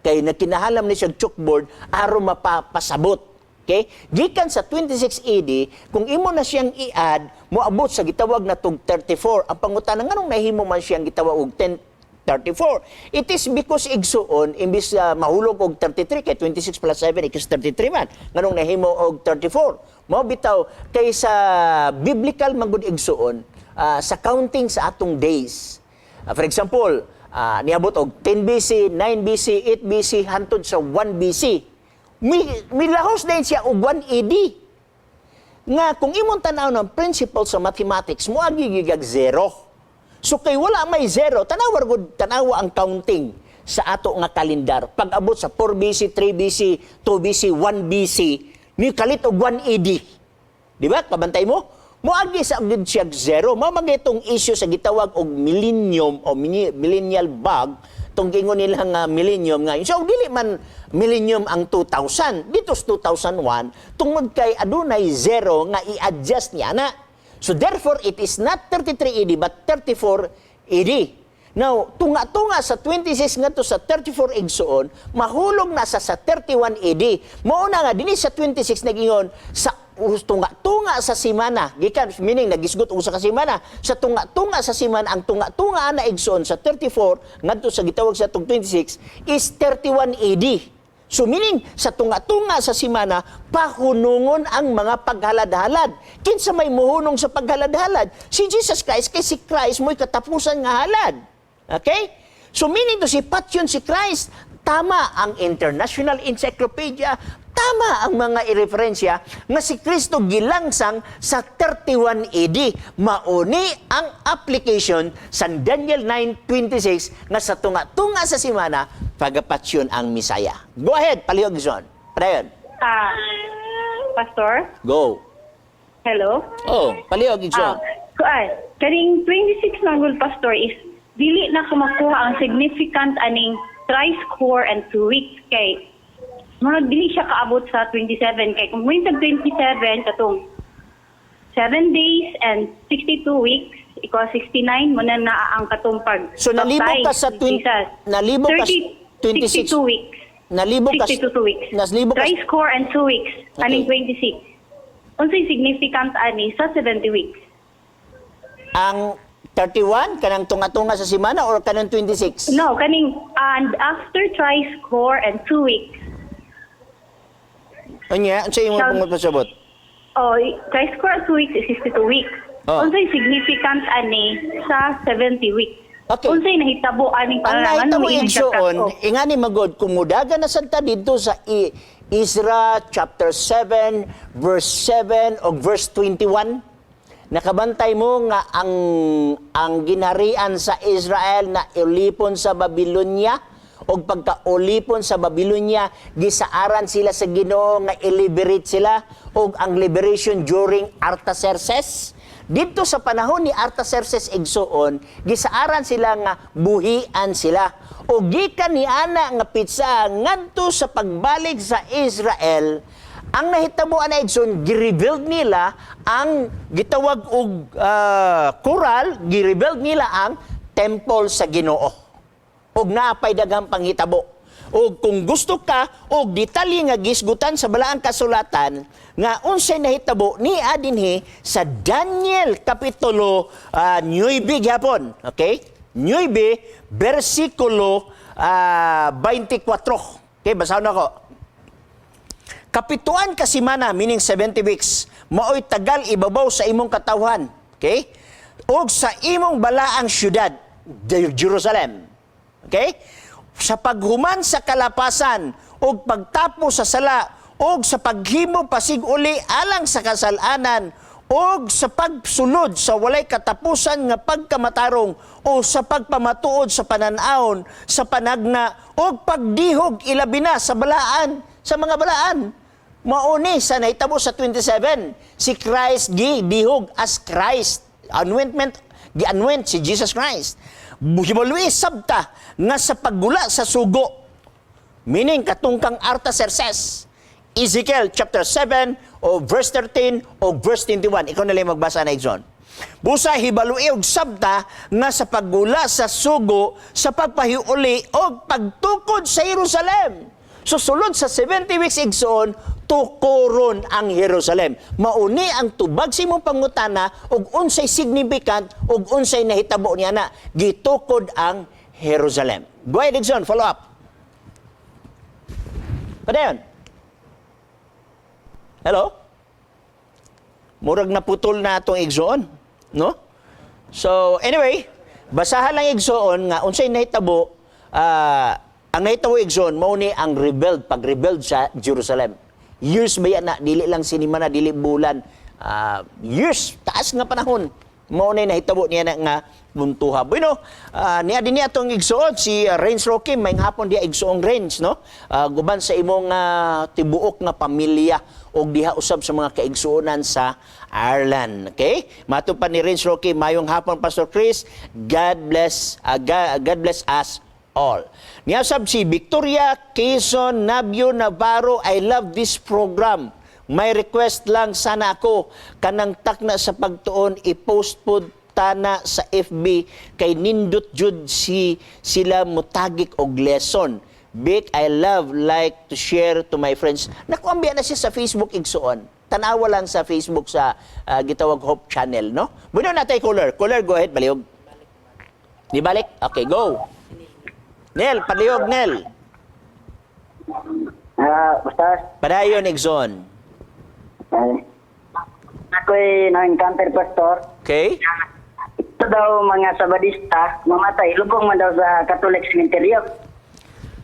Kay nagkinahalam ni siya chalkboard aron mapapasabot. Okay? Gikan sa 26 AD, kung imo na siyang i-add, moabot sa gitawag na tug 34. Ang pangutana, nganong nahimo man siyang gitawag og 10 34? It is because, igsuon, imbis mahulog og 33 kay 26 plus 7 equals 33 man. Nganong nahimo og 34? Mao bitaw kay sa biblical man gud, igsuon, sa counting sa atong days. For example, niabot og 10 BC, 9 BC, 8 BC hantod sa 1 BC. Mi milahos din siya og 1 AD. Nga kung imong tan-aw ng principle sa mathematics, moagi gigag zero. So kay wala may zero, tanawa gud, tanawa ang counting sa ato nga kalendar. Pag abot sa 4 BC, 3 BC, 2 BC, 1 BC, ni kalit og 1 AD. Di ba? Kabantay mo? Moagi sa gid siya zero. Mao man itong issue sa gitawag og millennium o millennial bug. Katong giingon nila nga millennium nga. So dili man millennium ang 2000. Dito sa 2001 tungod kay adunay zero nga i-adjust niya na. So therefore it is not 33 AD but 34 AD. Now, tunga-tunga sa 26 ngadto sa 34, igsuon, mahulog na sa 31 AD. Mao na nga dinhi sa 26 nagingon sa tunga-tunga sa simana, gikan meaning nagisgot og usa ka simana, sa tunga-tunga sa simana, ang tunga-tunga na, igsuon, sa 34 ngadto sa gitawag sa atong 26 is 31 AD. So meaning sa tunga-tunga sa simana pahunungon ang mga paghalad-halad. Kinsa may muhunong sa paghalad-halad? Si Jesus Christ, kay si Christ mo'y katapusan nga halad. Okay? So meaning to si patyon si Christ. Tama ang International Encyclopedia, tama ang mga ireferensya nga si Kristo gilangsang sa 31 AD. Mauni ang application sa Daniel 9:26 nga sa tunga-tunga sa simana pagapatyon ang Misaya. Go ahead, palihog, John. Padayon. Ah, Pastor? Go. Hello? Oh, palihog, John. Ah, kuan, kaning 26 man gud, Pastor, is dili na ko makuha ang significant aning thrice score and 2 weeks kay murag dili siya kaabot sa 27 kay kung mo 27 katong 7 days and 62 weeks equals 69 mo na naa ang katong pag So, nalibog ka sa baptize ni Jesus. Nalibog ka sa 30 26 62 weeks. Nalibog ka 62 weeks. Nalibog ka Thrice score and 2 weeks aning 26, unsay significant ani sa 70 weeks? Ang 31 kanang tunga-tunga sa simana or kanang 26? No, kaning and after thrice score and 2 weeks. Unya, unsa imong pangpasabot? Oh, thrice score and 2 weeks is 62 weeks. Oh. Unsay significant ani sa 70 weeks? Okay. Unsay nahitabo aning Ang para nahitabo, igsoon, ingani magod kung mudagan na santa didto sa Ezra chapter 7 verse 7 o verse 21, nakabantay mo nga ang ginharian sa Israel na ulipon sa Babylonia og pagkaulipon sa Babylonia gisaaran sila sa Ginoo nga i-liberate sila og ang liberation during Artaxerxes. Dito sa panahon ni Artaxerxes, igsuon, gisaaran sila nga buhian sila. O gikan ni ana nga petsa ngadto sa pagbalik sa Israel, ang nahitabo ana, igsoon, gi-rebuild nila ang gitawag og coral, gi-rebuild nila ang temple sa Ginoo. Og naapay daghang panghitabo. Og kung gusto ka og detalye nga gisgutan sa balaang kasulatan nga unsay nahitabo ni adinhi sa Daniel kapitulo 9 gyapon. Okay? 9 bersikulo 24. Okay, basahon ako. Kapituan ka simana, meaning 70 weeks, maoy tagal ibabaw sa imong katawhan. Okay? Og sa imong balaang syudad, Jerusalem. Okay? Sa paghuman sa kalapasan, og pagtapos sa sala, og sa paghimo pasig-uli alang sa kasalanan, og sa pagsulod sa walay katapusan nga pagkamatarong o sa pagpamatuod sa panan-awon sa panagna og pagdihog ilabi na sa balaan sa mga balaan. Mauni sa nahitabo sa 27, si Christ gi dihog as Christ anointment, gi-anoint si Jesus Christ. Hibaluy sabta nga sa paggula sa sugo. Meaning, katungkang Artaxerxes. Ezekiel chapter 7 o verse 13 o verse 21. Ikaw na lang magbasa na, Exxon. Busa hibalui og sabta nga sa paggula sa sugo, sa pagpahiuli og pagtukod sa Jerusalem. So sulod sa 70 weeks, igsoon, tukoron ang Jerusalem. Mauni ang tubag sa imong pangutana og unsay significant og unsay nahitabo niya na gitukod ang Jerusalem. Go ahead, Igsoon, follow up. Padayon. Hello? Murag naputol na atong igsoon, no? So, anyway, basahan lang, igsoon, nga unsay nahitabo, ang nahitabo, igsoon, mao ni ang rebuild, pag-rebuild sa Jerusalem. Years ba yan na, dili lang sinima na, dili bulan. Years, taas nga panahon. Mao ni nahitabo niya na nga puntuha. Bueno, niya din niya atong igsoon si Renz Roque, may hapon diya, igsoong Renz, no? Guban sa imong tibuok nga pamilya og diha usab sa mga kaigsuonan sa Ireland. Okay? Mato pa ni Renz Roque, "Mayong hapon, Pastor Chris. God bless God, God bless us all. Niya sab si Victoria Quezon Nabio Navarro, "I love this program. May request lang sana ako, kanang Takna sa Pagtuon, i-post pod tana sa FB kay nindot jud si sila mutagik og lesson. Big I love like to share to my friends." Naku, ambiya na siya sa Facebook, igsuon. Tanawa lang sa Facebook sa gitawag Hope Channel, no? Bueno, natay caller. Caller, go ahead, palihog. Di balik? Okay, go. Nel, palihog, Nel. Ah, basta Padayon, igsoon. ay, ako'y na-encounter, Pastor. Okay? Ito daw mga Sabadista, mamatay, lubong man daw sa Catholic Cemetery.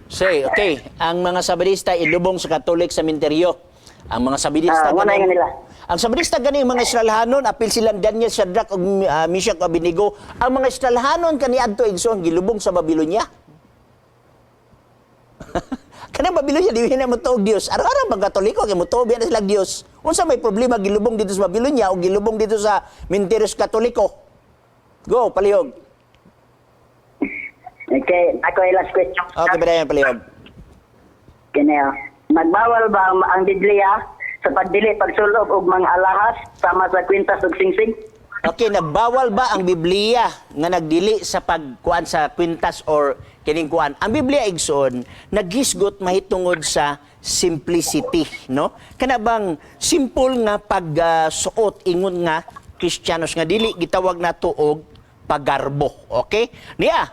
Say, okay, ang mga Sabadista ilubong sa Catholic Cementerio. Ang mga Sabadista Ah, wala nga nila. Ang Sabadista gani mga Israelhanon, apil silang Daniel, Shadrach ug Meshach ug Abednego. Ang mga Israelhanon kaniadto, igsoon, gilubong sa Babylonia. Kanang Babylonia di na mo og Dios. Araw-araw bang Katoliko kay motuo biya na sila Dios. Unsa may problema gilubong dito sa Babylonia o gilubong dito sa Minterios Katoliko? Go, palihog. Okay, ako ay last question. Okay, padayon, palihog. Kini, oh. Nagbawal ba ang Biblia sa pagdili pagsulob og mga alahas sama sa kwintas ug singsing? Okay, nagbawal ba ang Biblia nga nagdili sa pagkuan sa kwintas or kining kuan? Ang Biblia, igsoon, naghisgot mahitungod sa simplicity, no? Kana bang simple nga pagsuot ingon nga Kristiyanos nga dili gitawag nato og pagarbo, okay? Niya,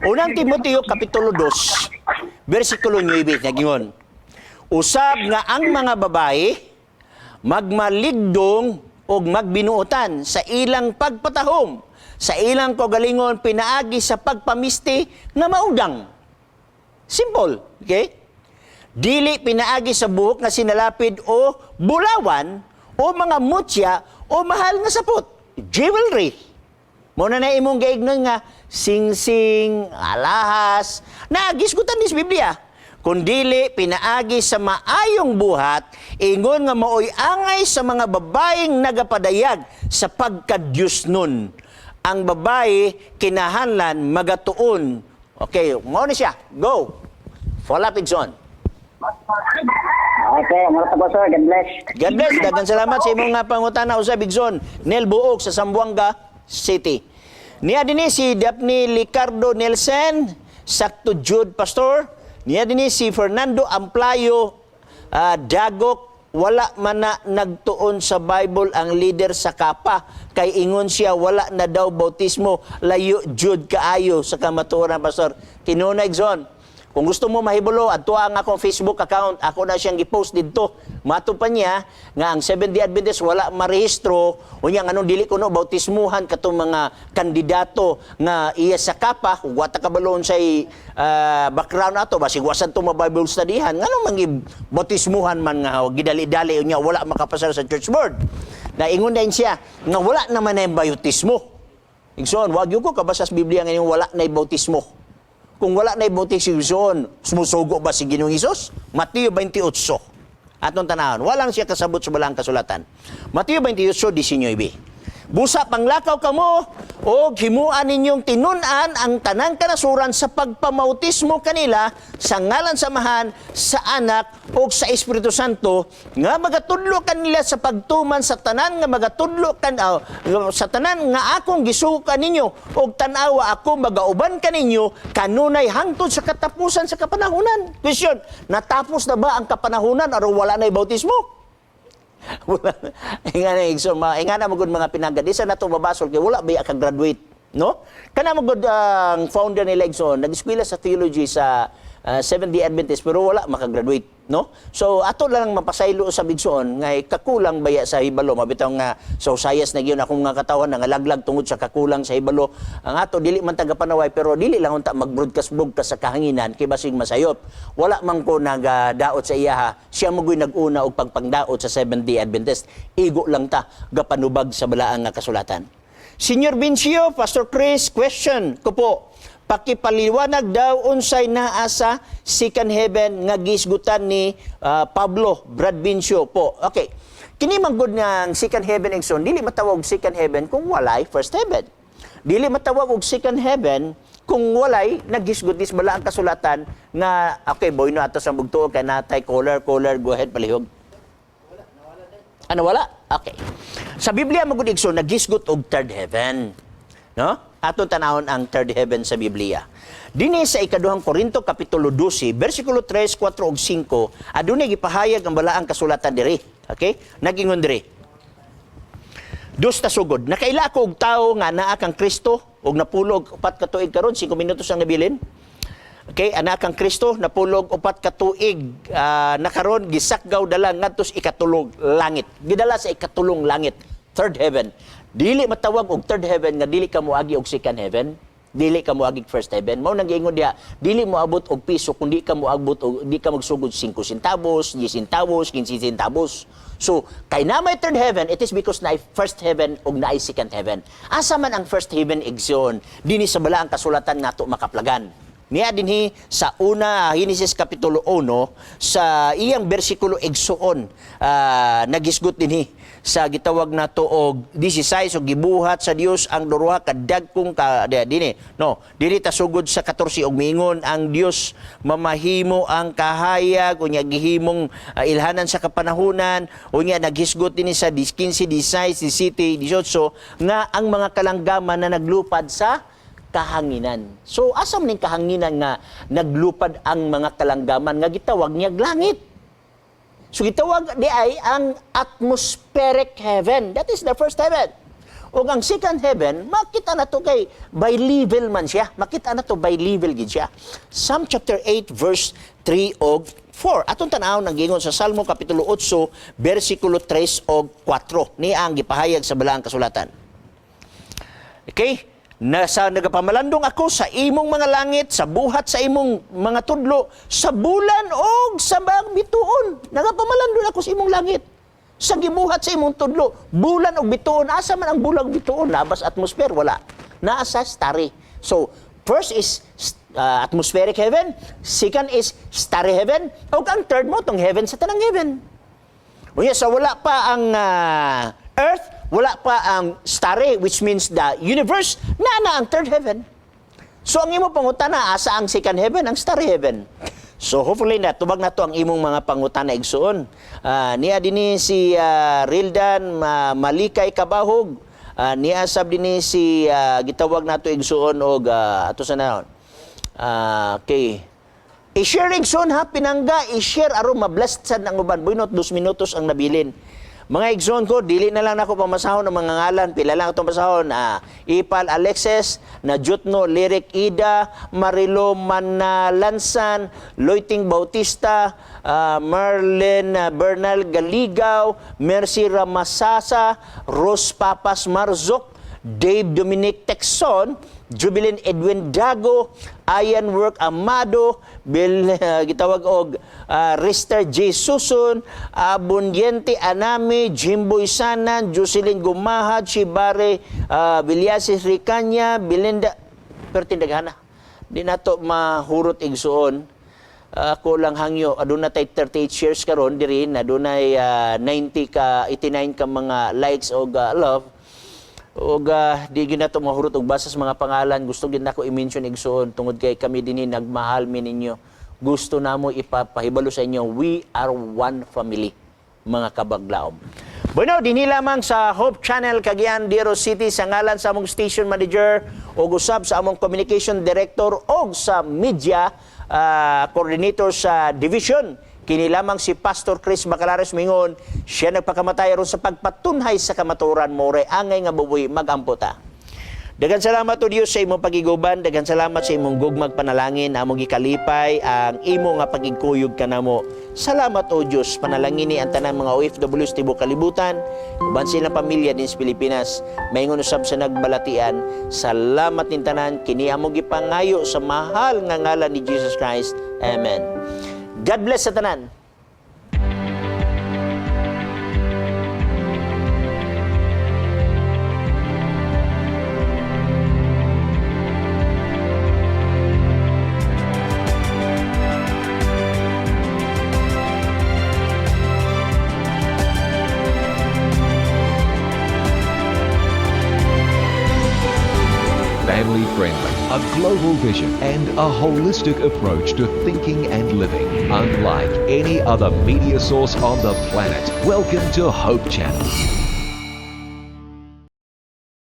Unang Timoteo kapitulo 2, bersikulo 9, nagingon. Usab nga ang mga babae magmaligdong og magbinuotan sa ilang pagpatahom, sa ilang kaugalingon pinaagi sa pagpamisti nga maudang. Simple, okay? Dili pinaagi sa buhok nga sinalapid o bulawan o mga mutya o mahal nga sapot. Jewelry. Muna na imong gaignon nga singsing, alahas, naagisgutan ni sa Biblia. Kundili pinaagi sa maayong buhat, ingon nga maoy angay sa mga babaeng nagapadayag sa pagkadyos nun. Ang babae kinahanglan magatuon. Okay, mao ni siya. Go. Follow up, Igsoon. Okay, mura ta, Pastor. God bless. God bless. Daghang salamat sa imong nga pangutana usab, Igsoon. Nel Buok sa Zamboanga City. Niya dinhi si Daphne Licardo Nelson, sakto Jude, Pastor. Niya dinhi si Fernando Amplayo, Dagok, "Wala man na nagtuon sa Bible ang leader sa Kapa kay ingon siya wala na daw bautismo. Layo jud kaayo sa kamatuoran, Pastor." Tinunay, igsoon. Kung gusto mo mahibalo, adto ang akong Facebook account. Ako na siyang gipost didto. Mato pa niya nga ang Seventh-day Adventist wala marehistro. Unya nganong dili kuno bautismuhan katong mga kandidato nga iya sa Kapa, kung wata kabalo unsay background ato, basig wasan to ma-Bible studyhan, nganong mangi bautismuhan man nga gidali-dali unya wala makapasar sa church board? Na ingon din siya nga wala naman na yung bautismo. Igsoon, wag yun ko kabasa sa Biblia ngayon wala na yung bautismo. Kung wala na bautismo, igsoon, sumusugo ba si Ginoong Hesus? Mateo 28. Atong tanahon, walang siya kasabot sa balang kasulatan. Mateo 28:19. "Busa panglakaw kamo og himuan ninyong tinun-an ang tanang kanasuran sa pagpamautismo kanila sa ngalan sa Amahan, sa Anak ug sa Espiritu Santo, nga magatudlo kanila sa pagtuman sa tanan nga magatudlo kan sa tanan nga akong gisugo kaninyo, ug tan-awa, ako magauban kaninyo kanunay hangtod sa katapusan sa kapanahunan." Question, natapos na ba ang kapanahunan aron wala na bautismo? Wala. Inga na igso, inga na magud mga pinagad. Di sa nato mabasol kay wala ba ka graduate, no? Kana magud ang founder nila, igsoon, nag-eskwela sa theology sa Seventh-day Adventist pero wala makagraduate, no? So ato lang mapasaylo sa igsoon nga kakulang baya sa hibalo, mabitaw nga sa Usayas na gyud akong nga katawan nangalaglag tungod sa kakulang sa hibalo. Ang ato dili man taga-panaway pero dili lang unta mag-broadcast broadcast sa kahanginan kay basig masayop. Wala man ko nagadaot sa iyaha. Siya mo nag-una og pagpangdaot sa Seventh-day Adventist. Igo lang ta gapanubag sa balaang nga kasulatan. Senior Vincio, "Pastor Chris, question ko po. Pakipaliwanag daw unsay naa sa second heaven nga gisgutan ni Pablo." Brad Vincio po. Okay. Kini man gud nga second heaven, igsoon, dili matawag second heaven kung walay first heaven. Dili matawag og second heaven kung walay naghisgot dis bala ang kasulatan nga okay boy no ato sa bugtuo kay natay caller caller, go ahead, palihog. Ano, wala? Okay. Sa Biblia magud, igsoon, naghisgot og third heaven. No? Aton tanawon ang third heaven sa Biblia. Dinhi sa ikaduhang Korinto kapitulo 12, bersikulo 3, 4 ug 5, adunay gipahayag ang balaang kasulatan diri. Okay? Nagingon diri. Dos ta sugod. Nakaila ko og tawo nga naa kang Kristo ug napulog 4 ka tuig karon, 5 minutos ang nabilin. Okay, anak kang Kristo, napulog 4 ka tuig nakaron gisakgaw dala ngadto sa ikatulong langit. Gidala sa ikatulong langit, third heaven. Dili matawag og third heaven nga dili ka moagi og second heaven, dili ka moagi og first heaven. Mao nang giingon diha, dili mo abot og piso kung di ka moabot og di ka magsugod 5 centavos, 10 centavos, 15 centavos. So, kay na may third heaven, it is because naay first heaven ug naay second heaven. Asa man ang first heaven, igsoon? Dinhi sa balaang kasulatan nato makaplagan. Niya dinhi sa una Henesis kapitulo 1 sa iyang bersikulo, igsoon, nagisgot dinhi sa gitawag nato og 16 og gibuhat sa Dios ang duha ka dagkong ka dinhi, no, diri ta sugod sa 14 og miingon ang Dios, mamahimo ang kahayag, unya gihimong ilhanan sa kapanahunan, unya naghisgot dinhi sa 15, 16, 17, 18 nga ang mga kalanggaman na naglupad sa kahanginan. So asa man ning kahanginan nga naglupad ang mga kalanggaman nga gitawag niya langit? So gitawag di ay ang atmospheric heaven. That is the first heaven. Ug ang second heaven, makita na to kay by level man siya. Makita na to by level gid siya. Psalm chapter 8 verse 3 og 4. Atong tan-awon ang gingon sa Salmo kapitulo 8 bersikulo 3 og 4. Ni ang gipahayag sa balaang kasulatan. Okay? Nasa nagapamalandong ako sa imong mga langit, sa buhat sa imong mga tudlo, sa bulan og sa mga bituon. Nagapamalandong ako sa imong langit. Sa gibuhat sa imong tudlo, bulan og bituon. Asa man ang bulan og bituon? Nabas atmosphere? Wala. Naa sa starry. So, first is atmospheric heaven, second is starry heaven, ug ang third mo tong heaven sa tanang heaven. Unya sa wala pa ang earth, wala pa ang starry, which means the universe, na na ang third heaven. So ang imo pangutana, asa ang second heaven, ang starry heaven? So hopefully na tubag na to ang imong mga pangutana, igsuon. Niya dinhi si Rildan Malikay Kabahog. Niya sab dinhi si gitawag nato, igsuon, og ato sa naon. Okay. I-share, igsoon, ha, pinangga, i-share aron ma-blessed sad ang uban. Buinot, 2 minutos ang nabilin. Mga igsoon ko, dili na lang nako pamasahon ang mga ngalan. Pila lang itong pasahon. Ipal Alexis, Najutno, Lyric Ida, Marilo Manalansan, Loiting Bautista, Marlene Bernal Galigaw, Mercy Ramasasa, Rose Papas Marzok, Dave Dominic Texon, Jubilin Edwin Dago, Ian Work Amado, Bill gitawag og Rister J. Susun, Abundiente Anami, Jimboy Sanan, Jocelyn Gumahad, Shibare Villasis Ricanya, Belinda, pero tindaghana. Di nato mahurot, igsuon. Ako lang hangyo aduna tay 38 shares karon diri, adunay 90 ka 89 ka mga likes og love ug di gyud nato mahurot og basa sa mga pangalan. Gusto gyud nako i-mention, igsuon, tungod kay kami dinhi nagmahal mi ninyo. Gusto namo ipapahibalo sa inyo, we are one family, mga kabaglaom. Bueno, dinhi lamang sa Hope Channel Cagayan de Oro City, sa ngalan sa among station manager ug usab sa among communication director og sa media coordinator sa division. Kini lamang si Pastor Chris Bacalares mingon, siya nagpakamatay aron sa pagpatunhay sa kamatuoran, more angay nga bubuhi magampo ta. Daghang salamat o Dios sa imong pagiguban, daghang salamat sa imong gugmag panalangin, among gikalipay ang imo nga pagigkuyog kanamo. Salamat o Dios, panalangini ang tanang mga OFWs tibuok kalibutan, uban silang pamilya din sa Pilipinas. Maingon usab sa nagbalatian. Salamat nin tanan, kini among gipangayo sa mahal nga ngalan ni Jesus Christ. Amen. God bless sa tanan. Family friendly, a global vision, and a holistic approach to thinking and living. Unlike any other media source on the planet. Welcome to Hope Channel.